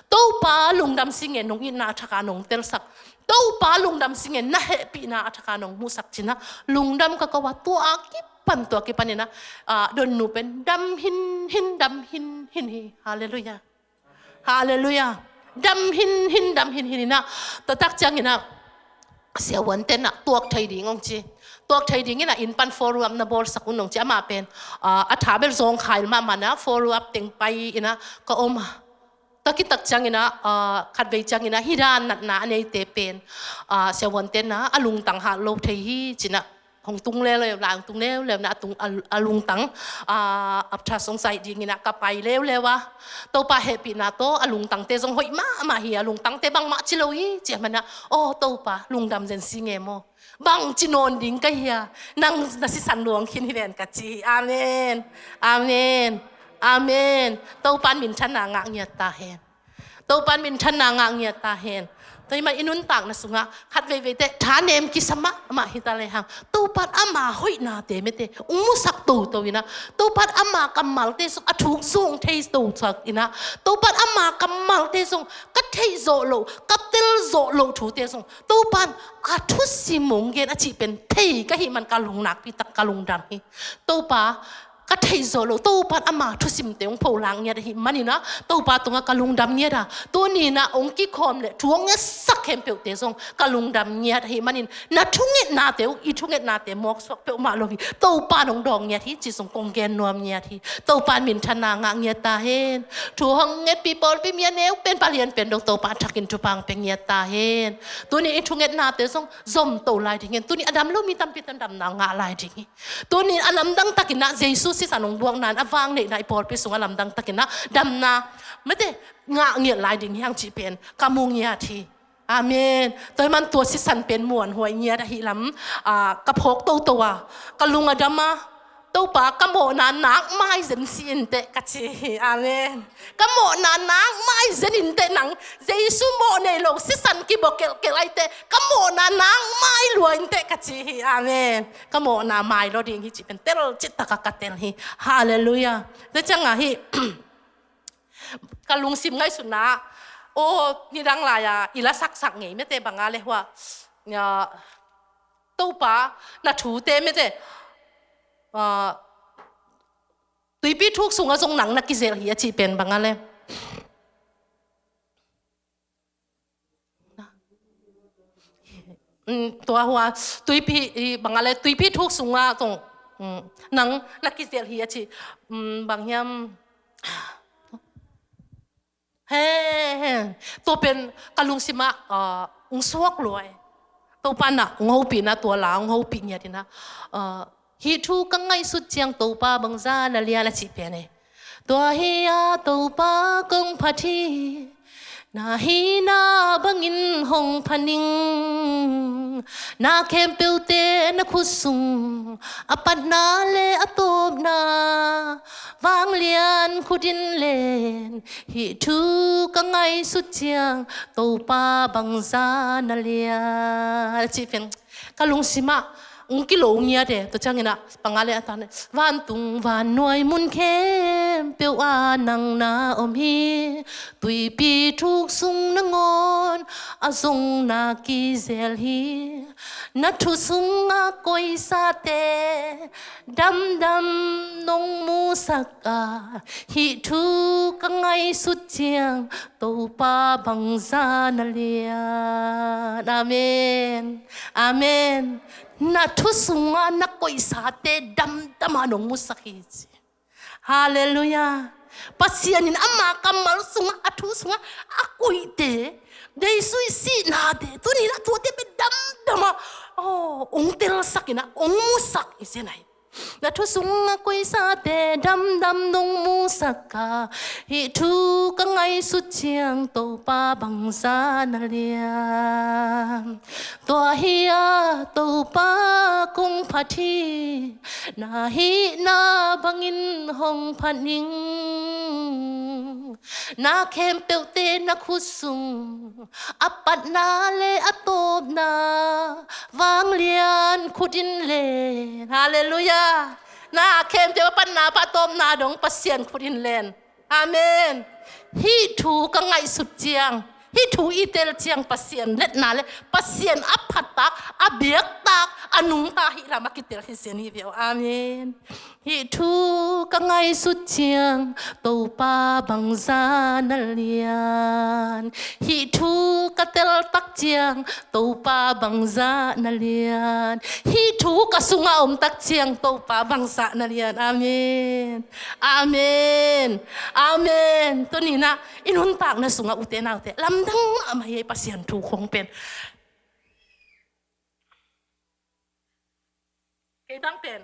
Topa lungdam sing e, nong itna a thak a nong telsak. Topa lungdam sing e, na hehpihna a thak a nong muhsak cin ah lungdam ka ko a. Tua a kipan, tua kipanin ah, ah, Donnu pen dam hin hin, dam hin hin hi. Halleluiah. Halleluiah. Dam hin hin, dam hin hin in ah, tua tak ciangin ah siavuante in ah tuak thei ding hong ci. Tuak thei dingin ah inn pan follow up na bawlsak un hong ci. Amah pen, ah, a tha bel zawngkhai mahmah in ah follow up teng pai in ah ka om a. Tua kitak ciangin ah, ah, khatvei ciangin ah hih dan natna a neite pen, ah, siavuante in ah a lungtang hat lo thei hi cin ah hong tung leuleu, lai hong tung leuleu na a tung a, a lungtang, a, a tha song sai dingin ah ka pai leuleu a. Topa hehpihna tawh a lungtangte zong hoih mahmah hi, a lungtangte bangmah ci lo hi, ci a manah, aw Topa, lungdam zen si nge maw. Bangci nawn ding ka hia, nang na sisan luang khin hi ven ka ci hi. Amen. Amen. Amen. Topan minthanna ngah ngiat ta hen. Topan minthanna ngah ngiat ta hen. Tua hi mah i nuntakna sungah khat veivei teh thanem kisa mahmah hi ta lehang, Topan ama hoihnate mete ung musak toto inah, Topan ama kammalte sung a thuk zong thei tosak inah, Topan ama kammalte sung ka theih zawh loh, ka tel zawh loh thute sung Topan a thusim ung gen a cih pen thei ka hih man ka lung nakpi tak ka lungdam hi. Topa ka theih zawh loh, Topan ama thusimte hong pholak ngiat ahih manin ah, Topa tungah ka lungdam ngiat a, tuni inah hong kikhawm le thu hong ngetsak khempeuhte zong ka lungdam ngiat ahih manin, na thungetnate uh, i thungetnate mawksuak peuhmah lo hi, Topan hong dawng ngiat hi, ci sung kong gen nuam ngiat hi. Topan minthanna ngah ngiat ta hen. Thu hong ngetpih pawlpi mi a neu pen, palian pen dong Topa thakin thupha hong pia ngiat ta hen. Tuni i thungetnate zong zom to lai ding hen. Tuni a dam lo mi tampi tan damna ngah lai ding hi. Tuni a lamdang takin ah Jesu sisan hong buakna in a vang neihna i pawlpi sungah lamdang takin ah damna mete ngah ngiat lai ding hi hang cih pen ka mu ngiat hi. Amen. Tua hi man tua sisan pen muanhuai ngiat ahih lam, ah, ka phawk toto a, ka lung a dam a, Topa ka mawhna nak mai zen si inteh ka ci hi. Amen. Ka mawhna nak mai zen inteh, nang Jesu mawh nei lo sisan kibawh kelhkelh aiteh ka mawhna nak mai lua inteh ka ci hi. Amen. Ka mawhna mai lo ding hi cih pen tel cih takah ka tel hi. Halleluiah. Tua ciangah hi ka lungsim ngaihsutna, aw, nidang lai-a i la saksak ngei mete banga le hua, Topa na thute mete, ah, tuipi thuk sungah zong nang na kizelh hi a cih pen banga le. Mm, tua hua tuipi, i, banga le tuipi thuk sungah zong, mm, nang na kizelh hi a cih, mm, bang hiam. He, he. Tua pen ka lungsimah, ah, ung suak luai. Topa na ung hopihna tua la ung hopih ngiat inah, ah, hih thu ka ngaihsut ciang Topa bangza na lian a cih pen e. Tua hi a Topa kong phat hi, na hihna bangin hong phat ning. Na khempeuhte na khut sung, a patna le a tawpna, vanglian khut in len. Hih thu ka ngaihsut ciang Topa bangza na lian. A cih pen ka lungsimah ung kilo ngiat e. Tua ciangin ah panga le a tan e. Vantung vannuai mun khempeuh ah nang na om hi. Tuipi thuk sung nangawn ah zong na kizelh hi. Na thu sungah koisate damdam nong musak a, hih thu ka ngaihsut ciang Topa bangza na lian. Amen. Amen. Na thu sungah na koisate damdam a nong musak hi ci. Halleluiah. Pasian in ama kammal sungah, a thu sungah a koihte, Jesu i sihnate, tuni inah tuate pen damdam a, aw, ung telsak inah ung musak i sia nai. Na thu sungah koisate damdam nong musak a, hih thu ka ngaihsut ciang Topa bangza na lian. Tua hi a Topa kong phat hi, na hihna bangin hong phat ning. Na khempeuhte na khut sung, a patna le a tawpna, vanglian khut in len. Halleluiah. Na khempeuh a patna, a tawpna dong Pasian khut in len. Amen. Hih thu ka ngaihsut ciang, hih thu i tel ciang Pasian letna le Pasian a phattak, a biaktak, a nungta hih lam a kitel hi zen hi viau. Amen. Hih thu ka ngaihsut ciang Topa bangza na lian. Hih thu ka teltak ciang Topa bangza na lian. Hih thu ka sungah omtak ciang Topa bangza na lian. Amen. Amen. Amen. Tuni inah i nuntakna sungah ute naute, lamdang mahmah hi ei Pasian thu khong pen. Kei bang pen,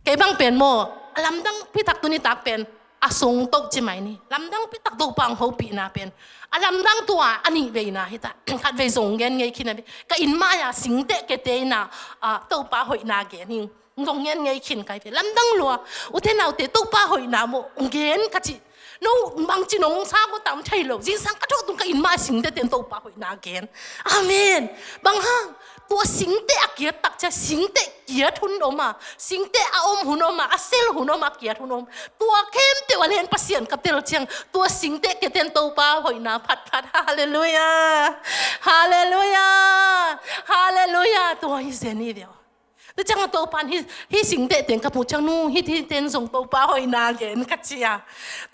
kei bang pen maw, a lamdang pitak tuni tak pen a sung toh ci mai ni. Lamdang pitak Topa hong hopihna pen a lamdang tua a nih veina hi ta. Khat vei zong gen ngei khin a ve, ka inn mai-a singteh kete inn ah, ah, Topa hoihna gen hi. Zong gen ngei khin kai ve, lamdang lua. Ute naute, Topa hoihna maw hong gen ka ci. No bangci nong sa ko tam thei lo. Zingsang ka thawh tung ka inn mai singteh ten Topa hoihna gen. Amen. Bang hang, tua singteh a kiat tak cia, singteh kiat hun om a, singteh a om hun om a, a sel hun om a, kiat hun om. Tua khempeuh a len Pasian ka tel ciang, tua singteh kiat ten Topa hoihna phatphat. Halleluia. Halleluia. Halleluia. Tua hi zen hi ve aw. Tua ciang a Topan hi, hi singteh teng ka muh ciang, nu, hi, hi ten zong Topa hoihna gen ka ci a.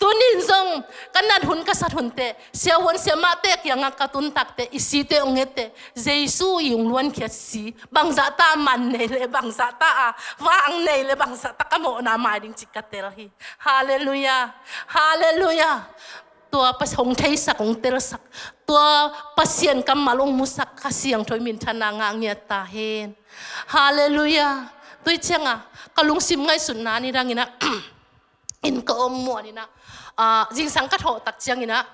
Tunin zong ka nat hun ka sat hun teh, siavuan siamahte kiangah ka tun tak teh, i site hong et teh, Jesu i hong luankhiat si, bangzah ta man nei le, bangzah ta a vang nei le, bangzah ta ka mawhna mai ding ci ka tel hi. Halleluia. Halleluia. Tua Pas-, hong theisak, hong telsak, tua Pasian kammal hong musak, Kha Siangtho minthanna ngah ngiat ta hen. Halleluia. Tua ciang a ka lungsim ngaihsutna ni dang in ah, inn ka om muan in ah, ah, zingsang ka thawh tak ciang in ah,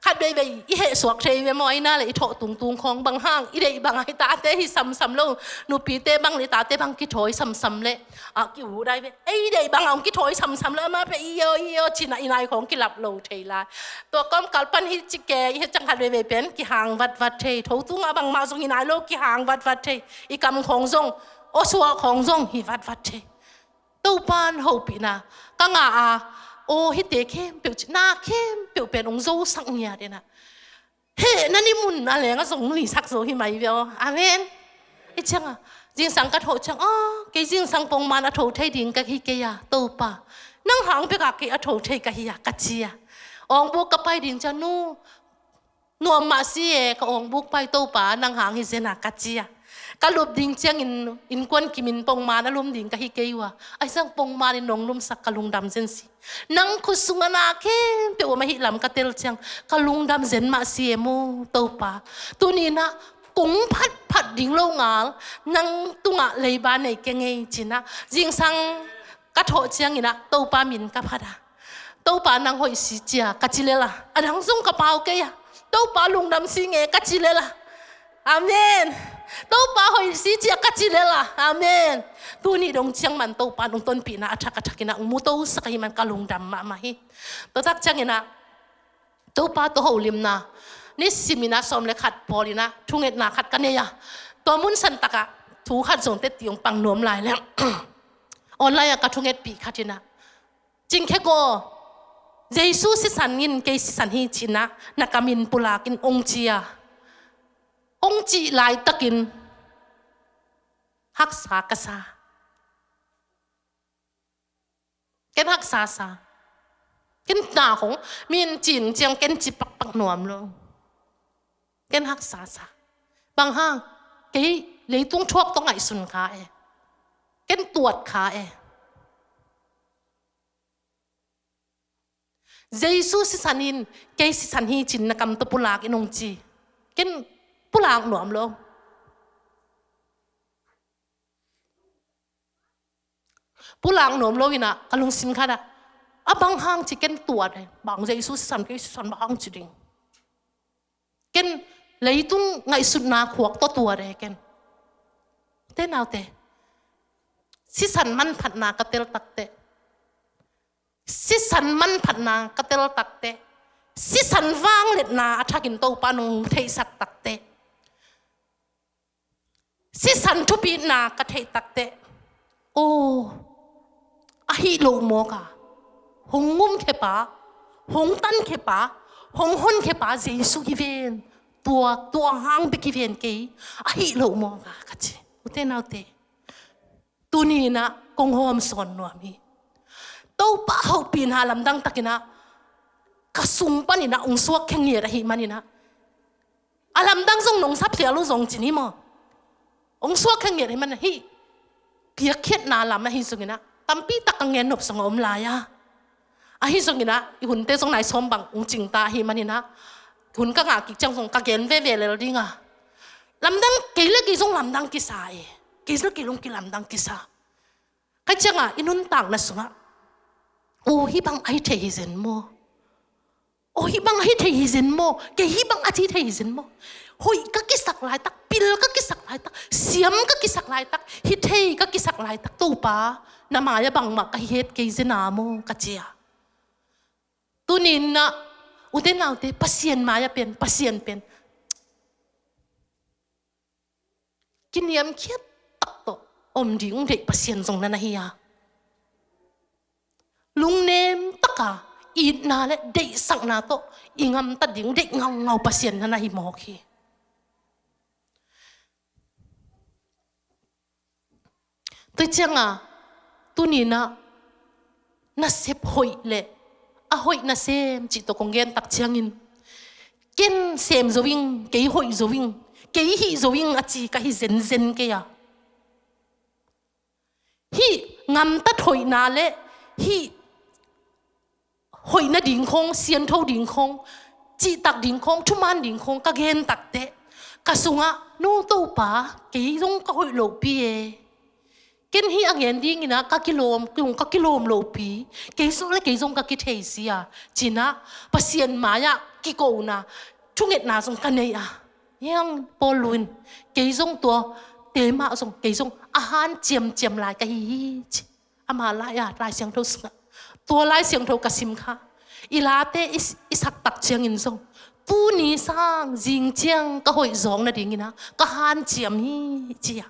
khat veivei i heh suak thei ve maw, ai na le i thawh tungtung khawng, bang hang i deih bang a i tate hi samsam lo, nupite bang le i tate bang kithawi samsam le, ah, ki-ut dai ve. Ei deih bang a hong kithawi samsam le, amah pen i yo, i yo ci-in ah i nai khawng kilap lo thei lai. Tua kawmkal pan hi ci ke, i heh ciang khat veivei pen kihang vatvat thei. Tho tung ah bangmah zong hi nai lo, kihang vatvat thei. I kam khawng zong, aw suah khawng zong hi vatvat thei. Topan hopihna ka ngah a, aw, hihte khempeuh ci, na khempeuh pen hong zosak ngiat in ah, hehna ni mun a leng a zong nuisak zo hi mai ve aw. Amen. I ciang a, zingsang ka thawh ciang, aw, kei zingsang pongman a tho thei ding ka hi kei a, Topa, nang hang bek a kei a tho thei ka hi a, ka ci a. Awngbuk ka pai ding ciang, nu, nuam mah si e, ka awngbuk pai, Topa, nang hang hi zen a, ka ci a. Ka lup ding ciangin innkuan kimin pongman a lum ding ka hi kei uh a, ahi zong pongman in nong lumsak, ka lungdam zen si. Nang khut sungah na khempeuh om ahih lam ka tel ciang, ka lungdam zen mah si e maw, Topa. Tuni in ah kong phatphat ding lo ngal, nang tungah leiba nei keng ei, ci-in ah zingsang ka thawh ciangin ah Topa min ka phat a, Topa, nang hoih si cia, ka ci lel a. A dang zong ka pau kei a, Topa, lungdam si nge, ka ci lel a. Amen. Topa, hoih si cia, ka ci lel a. Amen. Tuni dong ciang man Topa nong tonpihna a thak a thak in ah hong mutosak ahih man ka lungdam mahmah hi. Tua tak ciangin ah Topa tawh holimna, nisim in ah sawm le khat pawl in ah thungetna khat ka nei a, tua mun san tak ah thu khat zong teci hong pang nuam lai leng, online ah ka thungetpih khat in ah, Cingkhek aw, Jesu sisan in kei sisan hi, ci-in ah na kam in pulak in, hong ci a. Hong cih laitakin haksa ka sa. Ken haksa sa. Ken na khong min cin ciang ken ci pakpak nuam lo. Ken haksa sa. Bang hang, kei leitung thuak tawh ngaihsun kha e. Ken tuat kha e. Jesu sisan in kei sisan hi, ci-in na kam tawh pulak in, hong ci. Ken pulak nuam lo. Pulak nuam lo in ah ka lungsim khat ah, a bang hang ci ken tuat e. Bang Jesu sisan, kei sisan bang hang ci ding. Ken leitung ngaihsutna khuak tawh tuat e ken. Te naute, sisan manphatna ka tel tak teh, sisan manphatna ka tel tak teh, sisan vangliatna a thakin Topa nong theihsak tak teh, sisan thupitna ka theih tak teh, aw, ahih loh mawk a, hong ngumkhia-pa, hong tankhia-pa, hong honkhia-pa Jesu hi ven. Tua, tua hang bek hi ven kei, ahih loh mawk a, ka ci. Ute naute, tuni in ah kong hawm sawn nuam hi. Topa hopihna lamdang takin ah ka sung panin ah hong suakkhia ngiat ahih manin ah, a lamdang zong nong saphial uh zong ci ni maw. Hong suakkhia ngiat ahih manin ah, hih piakkhiatna lam ahi zongin ah tampi tak ka gen nop zong a om lai a. Ahi zongin ah i hunte zong nai sawm bang hong cing ta ahih manin ah, hun ka ngah kik ciang zong ka gen veve lel ding a. Lamdang, kei le kei zong lamdang kisa e. Kei le kei zong kilamdang kisa. Ahi ciangah i nuntakna sungah, "Aw, hih bang ahi thei hi zen maw? Aw, hih bang ahi thei hi zen maw? Kei hih bang a ci thei hi zen maw? Hoih ka kisak laitak, pil ka kisak laitak, siam ka kisak laitak, hi thei ka kisak laitak, Topa, na mai-ah bangmah ka hi het kei zen a maw?" ka ci a. Tuni-in ah, ute naute, Pasian mai-ah pen, Pasian pen kiniamkhiat tak tawh om ding deih Pasian zong na na hi a, lungnem taka itna le deihsakna tawh i gamtat ding deih ngaungau Pasian na na hi mawk hi. Tua ciangah, tuni-in ah, nasep hoih le a hoih nasem cih tawh kong gen tak ciangin, "Ken sem zo ing, kei hoih zo ing, kei hih zo ing," a ci ka hi zenzen kei a. Hih gamtat hoihna le hih hoih nading khawng, siangtho ding khawng, cihtak ding khawng, thuman ding khawng ka gen takteh, ka sungah, "Nu, Topa, kei zong ka hoih lopi e. Ken hih a gen dingin ah ka kilawm, kei zong ka kilawm lopi. Kei zong le kei zong ka kitheisi a," ci-in ah, Pasian mai-ah kikona, thungetna zong ka nei a. Hiang Paul in, "Kei zong tuate mah zong, kei zong a hanciamciam lai ka hi hi," ci. Ama lai-ah, Lai Siangtho sungah, tua Lai Siangtho ka sim kha, i late i, i sak tak ciangin zong, "Tuni sang zing ciang ka hoih zawk nadingin ah ka hanciam hi," ci a.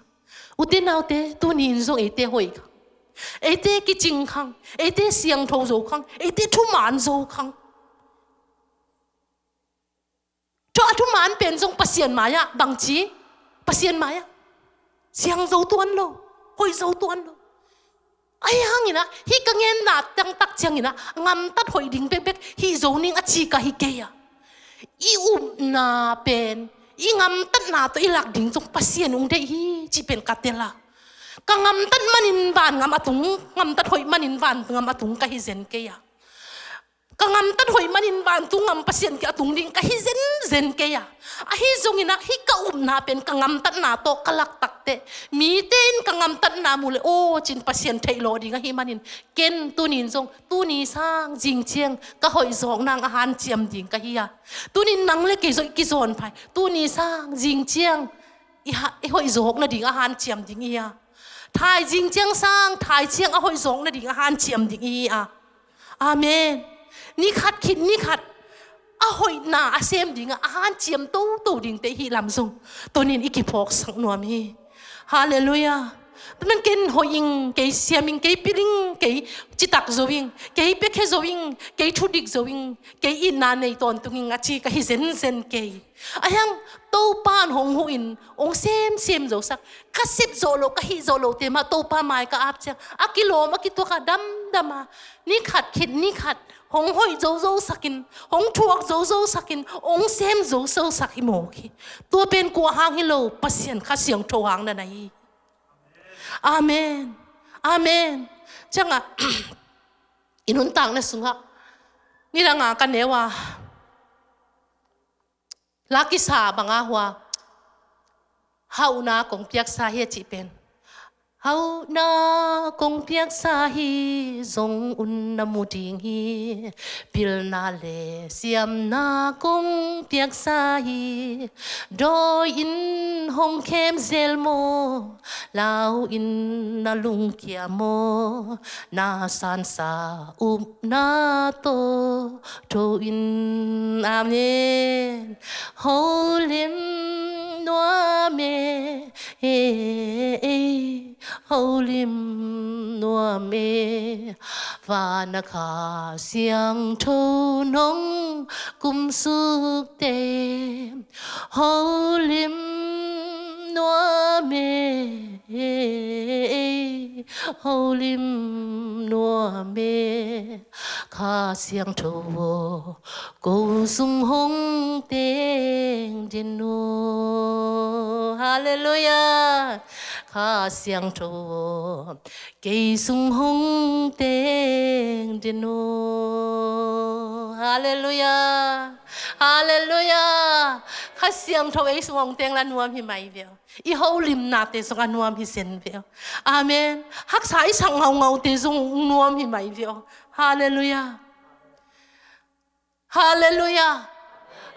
Ute naute, tuni-in zong eite hoih khang, eite kicing khang, eite siangtho zo khang, eite thuman zo khang. Tua a thuman pen zong Pasian mai-ah bangci, Pasian mai-ah siang zo tuan lo, hoih zo tuan lo. Ahi hangin ah, hih ka genna tangtak ciangin ah, gamtat hoih ding bekbek hih zo ning a ci ka hi kei a. I upna pen i gamtatna tawh i lak ding zong Pasian ung deih hi cih pen ka tel a. Ka gamtat manin vangam a tung, gamtat hoih manin vangam a tung ka hi zen kei a. Ka gamtat hoih manin vantung gam Pasian kiang a tung ding ka hi zenzen kei a. Ahi zongin ah, hih ka upna pen ka gamtatna tawh ka lak takteh, mite in ka gamtatna mu leh, "Aw," ci-in Pasian theih lawh ding ahih manin, ken tuni-in zong, tuni sang zing ciang ka hoih zawk nang a hanciam ding ka hi a. Tuni-in nang le kei zong i kizawn phai, tuni sang zing ciang i ha-, i hoih zawk nading a hanciam ding i hi a. Thaizing ciang sang, thai ciang a hoih zawk nading a hanciam ding i hi a. Amen. Ni khat khit ni khat a hoihna a sem dingah a hanciam toto dingte i hih lam zong tuni-in i kiphawksak nuam hi. Halleluiah. Tua man ken hoih ing, kei siam ing, kei pil ing, kei citak zo ing, kei piakhia zo ing, kei thudik zo ing, kei itna nei tawntung ing a ci ka hi zenzen kei. Ahi hang Topa in hong huh in, hong semsem zosak, ka sep zawh loh, ka hih zawh lohte mah Topa mai ka ap ciang, a kilawm, a kituak a damdam a, ni khat khit ni khat hong hoih zozosakin, hong thuak zozosakin, hong sem zozosak hi mawk hi. Tua pen kua hang hi lo, Pasian Kha Siangtho hang na na hi. Amen. Amen. Ciangah, i nuntakna sungah nidanga ka neu a, la kisa banga hua, hauhna kong piaksa hi a cih pen, hauhna kong piaksa hi, zong un na mu ding hi. Pilna le siamna kong piaksa hi, dawi in hong khem zel maw, lau in na lungkia maw, na sansa upna tawh tho in. Amen. Holim nuam e, e, e, holim nuam e, vana Kha Siangtho nong kumsuk te, holim nuam e, holim nuam e, Kha Siangtho aw, ko sung hong teng den aw. Halleluiah. Kha Siangtho aw, kei sung hong teng den aw. Halleluiah. Halleluiah. Kha Siangtho ei sungah hong teng la nuam hi mai ve aw. I holimnate zong a nuam hi zen ve aw. Amen. Haksa i sak ngaungaute zong nuam hi mai ve aw. Halleluiah. Halleluiah.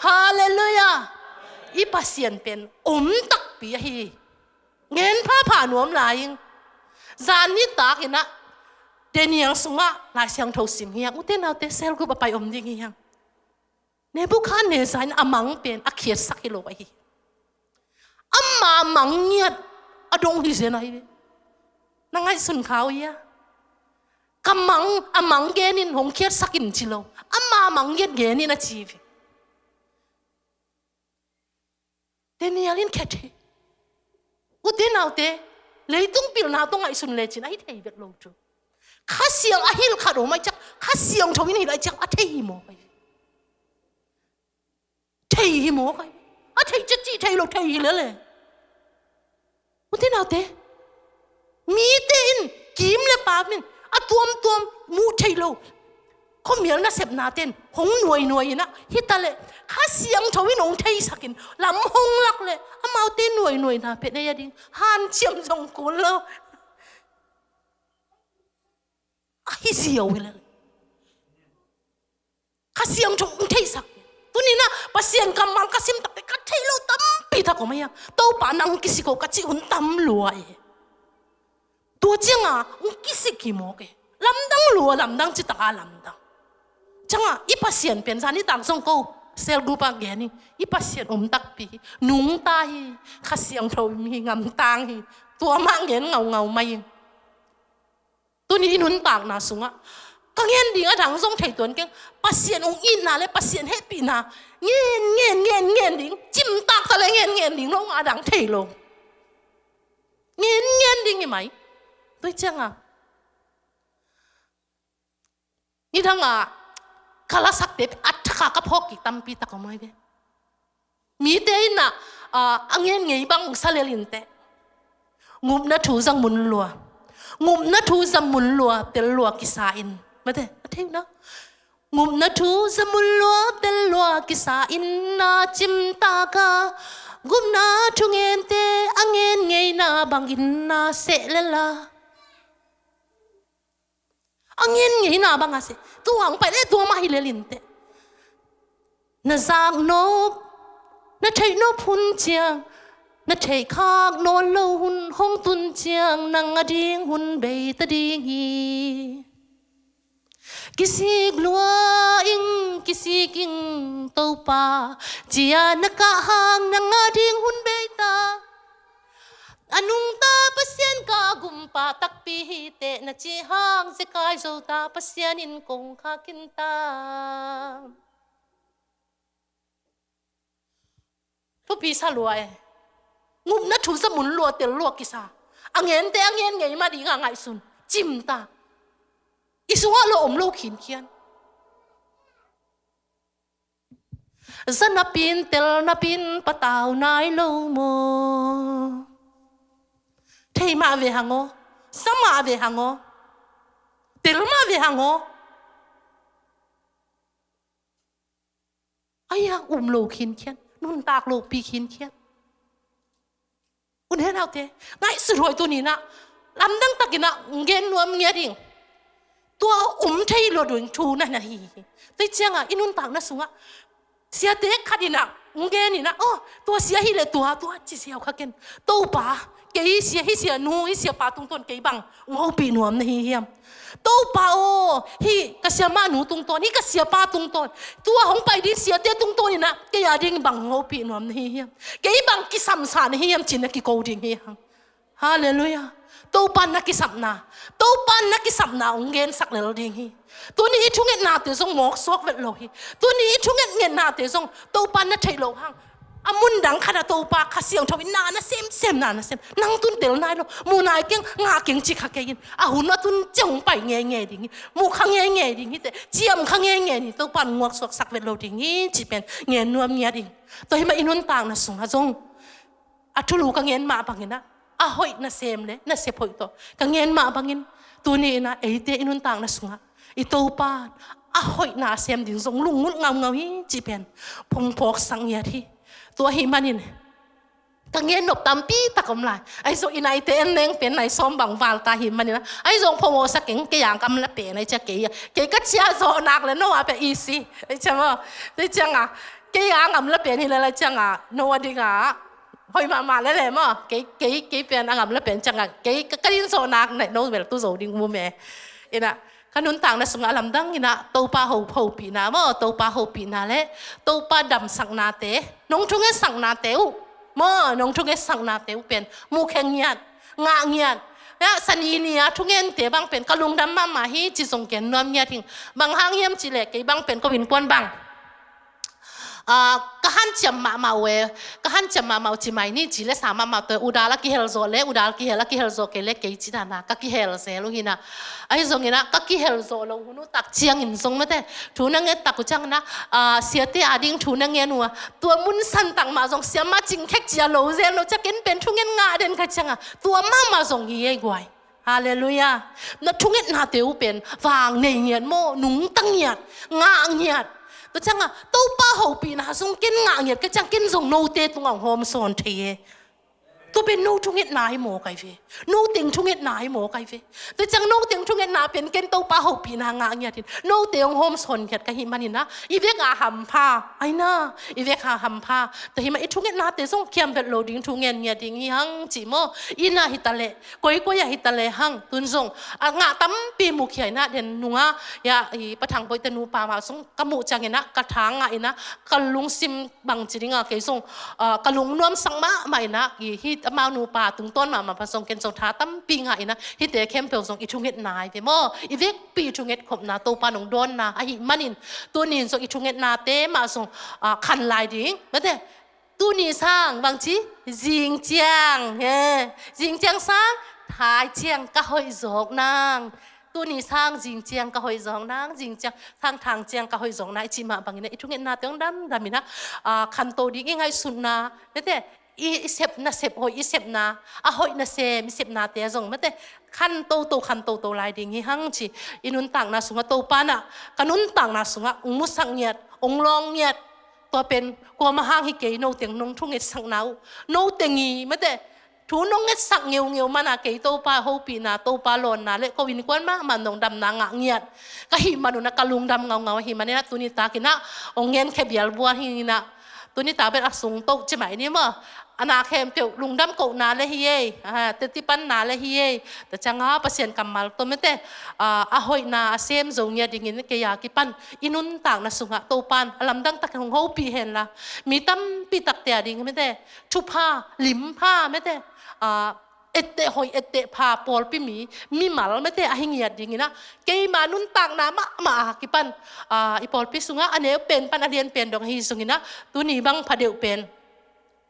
Halleluiah. I Pasian pen om takpi ahi. Ngen phapha nuam lai ing. Zan nitak in ah Daniel sungah Lai Siangtho sim hi hang. Ute naute, cell group a pai om ding hi hang. Nebuchadnezzar in a mang pen a khiatsak hi lo ahi. Ama mang ngiat a dong hi zen ahi ve. Na ngaihsun kha uh hia? Ka mang, a mang gen in hong khiatsak in ci lo. Ama mang ngiat gen in a ci ve. Daniel in khia thei. Ute naute, leitung pilna tawh ngaihsun lecin a hi thei vet lo cu. Kha Siang a hilh khat om ai ciang, Kha Siangtho in hilh ai ciang a thei hi mawk ai. Thei hi mawk ai. A thei ciat cih thei lo, thei hi lele. Ute naute, mite in kim le pam in a tuamtuam muh theih lo. Khuamial nasepnate in hong nuainuai in ah, hi ta leh Kha Siangtho in hong theisak in lam hong lak leh amaute nuainuaina pen ei a ding hanciam zong kul lo. A hi ziau hi lel. Kha Siangtho hong theisak. Tuni in ah Pasian kammal ka sim takte ka theih lo tampi tak om a hiam? Topa nang kisik o ka cih hun tam lua e. Tua ciangah hong kisik hi mawk e. Lamdang lua, lamdang ci taka lamdang. Ciangah i Pasian pen zan nitak zong ko cell group ah gen hi. I Pasian om takpi hi. Nungta hi. Kha Siangtho hi, ngamtang hi. Tua mah gen ngaungau mai hi. Tuni i nuntakna sungah ka ngen ding a dang zong thei tuan keng. Pasian hong itna le Pasian hehpihna ngen, ngen, ngen, ngen ding. Cimtak ta le ngen, ngen ding lo, a dang thei lo. Ngen, ngen ding hi mai. Tua ciangah nidangah ka lasakte a thakah ka phawk kik tampi tak om ai ve. Mite in ah, ah, a ngen ngei bang sa lel inteh. Ngupna thu za mun lua. Ngupna thu za mun lua, tel lua kisa in. Mate, a thei na. Ngupna thu za mun lua, tel lua kisa in na cimtak a. Ngupna thu ngente a ngen ngeina bangin na seh lela. A ngen ngeina bang a seh. Tua hong pai le tua mah hi lel inteh. Na zak nop, na theih nop hun ciang, na theih khak nawn lo hun hong tun ciang, nang a ding hun bei ta ding hi. Kisik lua ing, kisik ing Topa, cia na kah hang nang a ding hun bei ta. A nungta Pasian ka gumpa takpi hi teh na cih hang, zekai zota Pasian in kong khak in ta. Thupi sa lua e. Ngupna thu za mun lua, tel lua kisa. A ngente a ngen ngei mah ding a ngaihsun. Cimtak. I sungah lo om lo khinkhian. Za napin, tel napin, patau nai lo maw? Thei mah ve hang aw. Za mah ve hang aw. Tel mah ve hang aw. Ai-a um lo khinkhian, nuntak lopi khinkhian. U ne naute, ngaihsut huai tuni in ah, lamdang takin ah, gen nuam ngiat ing. Tua um thei lo ding thu na na hi hi. Tua ciangah, i nuntakna sungah, siate khat in ah, gen in ah, oh, tua sia hi le tua, tua ci siau kha ken. Topa, kei sia, hi sia nu, hi sia pa tungtawn kei bang hong hopih nuam na hi hiam? Topa aw, hih ka siamah nu tungtawn, hih ka siapa tungtawn, tua hong pai ding siate tungtawn in ah, kei a ding bang hong hopih nuam na hi hiam? Kei bang kisamsa na hi hiam cin na kiko ding hi hang. Halleluiah. Topa na kisapna, Topa na kisapna hong gensak lel ding hi. Tuni i thungetnate zong mawksuak vet lo hi. Tuni i thungetngetnate zong Topa na theih loh hang. A mun dang khat ah Topa Kha Siangtho in na na sem, sem na na sem. Nang tun tel nai lo. Mu nai keng, ngah keng ci kha kei in. A hun a tun ciang hong pai ngeingei ding hi. Mu kha ngeingei ding hi teh. Ciam kha ngeingei ding. Topa in nguaksuaksak vet lo ding hi. Ci pen ngen nuam ngiat ing. Tua hi mah i nuntakna sungah zong. A thulu ka ngen mah bangin ah, a hoih na sem le, na sep hoih tawh. Ka ngen mah bangin, tuni in ah, eite i nuntakna sungah, i Topa, a hoihna a sem ding zong lungngut ngaungau hi, cih pen, phungphawksak ngiat hi. Tua ahih manin ka gen nop tampi tak om lai. Ahi zong i naite en leng pen nai sawm bang val ta ahih manin ah, ahi zong phamawh sa keng, kei a ngam la pen, ahi ciang kei, kei ka ciah zawh nak le no a pen easy, ahi ciang maw. Tua ciang a kei a ngam la pen hi le, ahi ciang a no a ding a hoih mahmah le le maw. Kei, kei, kei pen a ngam la pen ciang a kei ka, ka din zawh nak nai no bel tu zo ding mu me. Ina ka nuntakna sungah a lamdang ina Topa ho, hopihna maw, Topa hopihna le Topa damsaknate, nong thungetsaknate uh maw, nong thungetsaknate uh pen mukhia ngiat, ngah ngiat. Ya, sani ni a thungente bang pen ka lungdam mahmah hi ci zong gen nuam ngiat hing. Bang hang hiam ci le kei bang pen ko innkuan bang, ah, ka hanciam mahmah uh e, ka hanciam mahmah uh ci mai ni, ci le sa mahmah uh tawh, udal a kihel zawh le, udal kihel a kihel zawh kei le kei ci dana ka kihel zel uh hina. Ahi zong ina ka kihel zawh lo hun uh tak ciangin zong mate, thu na nget tak uh ciang ina, ah, siate a ding thu na ngen uh a, tua mun san tak mah zong siamah cingkhek ci a lo zel lo ciang ken pen thungen ngah den ka ciang a, tua mahmah zong hi ei guai. Halleluiah. Na thungetnate uh pen vang nei ngiat maw, nungta ngiat, ngah ngiat. Tua ciang a Topa hopihna zong ken ngah ngiat ka ciang ken zong note tungah hong hawm sawn thei e. Tua pen no thungetna hi maw kai ve. No teng thungetna hi maw kai ve. Tua ciang no teng thungetna pen ken Topa hopihna ngah ngiat in note hong hawm sawn ngiat ka hih manin ah, i vek a hampha, aina, i vek a hampha. Tua hih mah i thungetnate zong khiam vet lo ding, thungen ngiat ding hi hang ci maw. Ina hi ta leh, koikoi ah hi ta lehang, tun zong a ngah tampi mukhia ina den nunga, ya, i Pa Thang Boite nupa mah zong ka muh ciang ina ka tha ngah ina ka lungsim bangci ding a kei zong, ah, ka lungnuamsak mahmah ina, i hi amau nupa tungtawn mahmah pa zong ken zong tha tampi ngah ina, hite khempeuh zong i thungetna hi ve maw, i vekpi i thunget khopna Topa nong dawnna ahih manin, tuni in zong i thungetnate mah zong, ah, khan lai ding mate. Tuni sang bangci, zing ciang, he, zing ciang sang, thai ciang ka hoih zawk nang. Tuni sang zing ciang ka hoih zawk nang, zing ciang sang thang ciang ka hoih zawk nang, i cih mah bangin ah i thungetnate hong damdam in ah, ah, khanto ding i ngaihsutna, mate, i, i sep nasep hoih i sepna, a hoih nasem i sepnate zong mate, khan toto, khan toto lai ding hi hang ci. I nuntakna sungah Topa in ah, ka nuntakna sungah hong musak ngiat, hong lawng ngiat, tua pen kuamah hang hi kei, no teng nong thungetsakna uh, no teng i mate, thu nong ngetsak ngeungeu man a kei Topa hopihna, Topa lawnna le ko innkuan mahmah nong damna ngah ngiat ka hih man un ah ka lungdam ngaungau ahih manin ah tuni tak in ah hong ngen khia bialbual hi ing in ah, tuni tak bel a sung toh ci mai ni maw. A na khempeuh lungdam kohna le hi ei, ah, teci panna le hi ei. Tua ciang a Pasian kammal tawh mate, ah, a hoihna a sem zo ngiat dingin kei a kipan i nuntakna sungah Topa in a lamdang takin hong hopih hen la, mi tampi takte a ding mate, thupha, limpha mate, ah, etteh hoih, etteh pha, pawlpi mi, mimal mate a hi ngiat ding in ah, keima nuntakna mahmah a kipan, ah, i pawlpi sungah a neu pen pan a lian pen dong ahi zong in ah, tuni bang pha deuh pen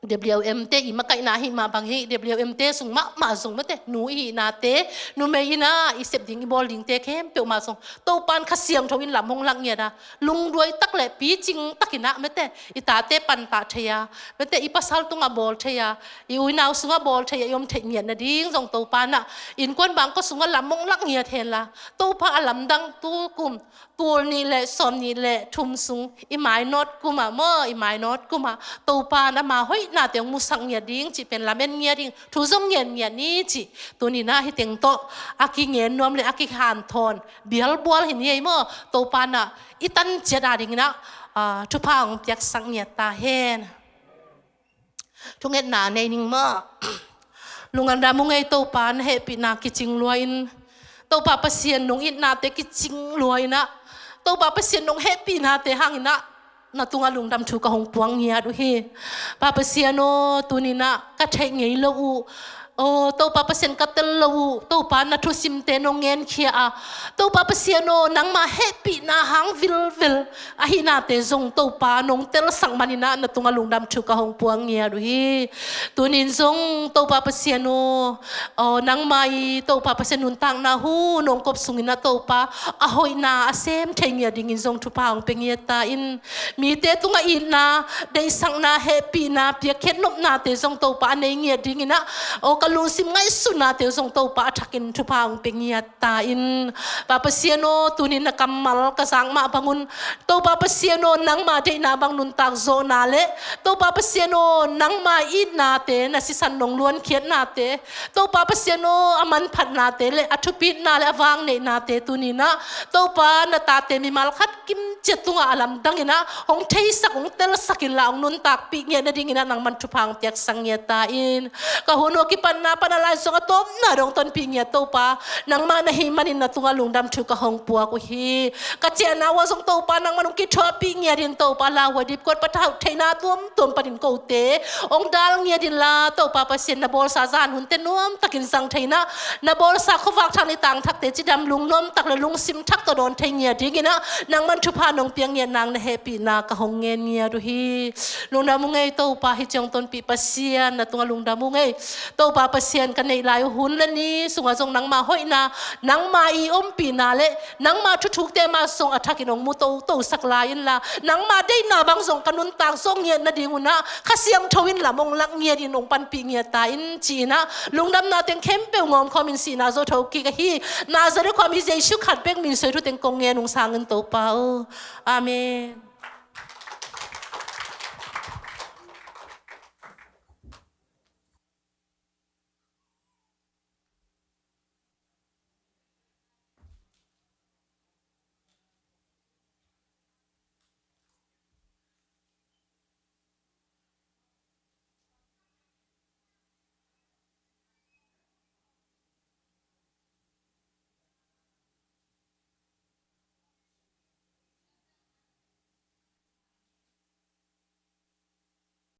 W M te i makaihna ahih mah bang hi, W M te sung mahmah zong mate, nu i hihnate, numei in ah i sep ding i bawl dingte khempeuh mah zong Topa in Kha Siangtho in lam hong lak ngiat a, lungduai tak le picing tak in ah mate, i tate pantah thei a, mate, i pasal tungah bawl thei a, i unau sungah bawl thei a, i om theih ngiat nading zong Topa in ah innkuan bangkua sungah lam hong lak ngiat hen la, Topa a lamdang tu kum, tul nih le sawm nih le thum sung i mainawt kum ah maw, i mainawt kum ah Topa in ama hoihnate hong musak ngiat ding cih pen lamen ngiat ding, thu zong ngen ngiat ni cih tuni in ah hih teng tawh a kingen nuam le a kihanthawn bialbual hi ni ei maw. Topa in ah i tan ciat a ding in ah, ah, thupha hong piaksak ngiat ta hen. Thungetna nei ning maw. Lungdam ung ei Topa, na hehpihna kicing lua in, Topa Pasian nong itnate kicing lua in ah, Topa Pasian nong hehpihnate hang in ah na tungah lungdam thu ka hong puang ngiat uh hi. Pa Pasian aw, tuni in ah ka theih ngei lo uh, aw Topa Pasian, ka tel lo uh, Topa na thusimte nong ngenkhia a, Topa Pasian aw, nangma hehpihna hang vilvel ahihnate zong Topa nong telsak man in ah na tungah lungdam thu ka hong puang ngiat uh hi. Tuni in zong Topa Pasian aw, aw nangma i Topa Pasian nuntakna hun hong kop sung in ah Topa a hoihna a sem thei ngiat dingin zong thupha hong pia ngiat ta in, mite tungah itna, deihsakna, hehpihna, piakkhiat nopnate zong Topa a nei ngiat ding in ah, aw ka lungsim ngaihsutnate uh zong Topa a thakin thupha hong pia ngiat ta in. Pa Pasian aw, tunin na kammal ka zak mah bangun, Topa Pasian aw, nangma deihna bang nuntak zawhna le Topa Pasian aw, nangma itnate, na sisan nong luankhiatnate, Topa Pasian aw, a manphatnate le a thupitna le a vangneihnate tuninah Topa na tate mimal khat kim ciat tungah a lamdang inah hong theisak, hong telsak inla hong nuntakpih ngiat nading inah nangman thupha hong piaksak ngiat ta in. Ka hun uh a kipatna pan a lai zong a tawpna dong tonpih ngiat Topa, nangmah na hih manin na tungah lungdam thu ka hong puak uh hi. Ka ciahna uh a zong Topa nangman hong kithuahpih ngiat in Topa, lauhuai dipkuat patauh theihna tuamtuam panin kote hong dal ngiat inla Topa Pasian na bawlsa zan hunte nuamtakin zang thei inah, na bawlsa khuavak thak nitang thakte cidam lungnuamtak le lungsim thak tawh dawn thei ngiat ding inah nangman thupha nong piak ngiat nang na hehpihna ka hong ngen ngiat uh hi. Lungdam uh ngei Topa, hih ciang tonpih Pasian na tungah lungdam uh ngei. Topa Pasian, ka neih lai uh hun le ni sungah zong nangma hoihna, nangma i ompihna le nangma thuthukte mah zong a thakin hong mu totosak lai inla, nangma deihna bang zong ka nuntak zawh ngiat nading unah Kha Siangtho in lam hong lak ngiat in hong panpih ngiat ta in ci inah lungdamna teng khempeuh ngawmkhawm in sihna zo thokik ahi Nazareth khuami Jesu khat bek min suai thu teng kong ngen ung sang in Topa aw. Amen.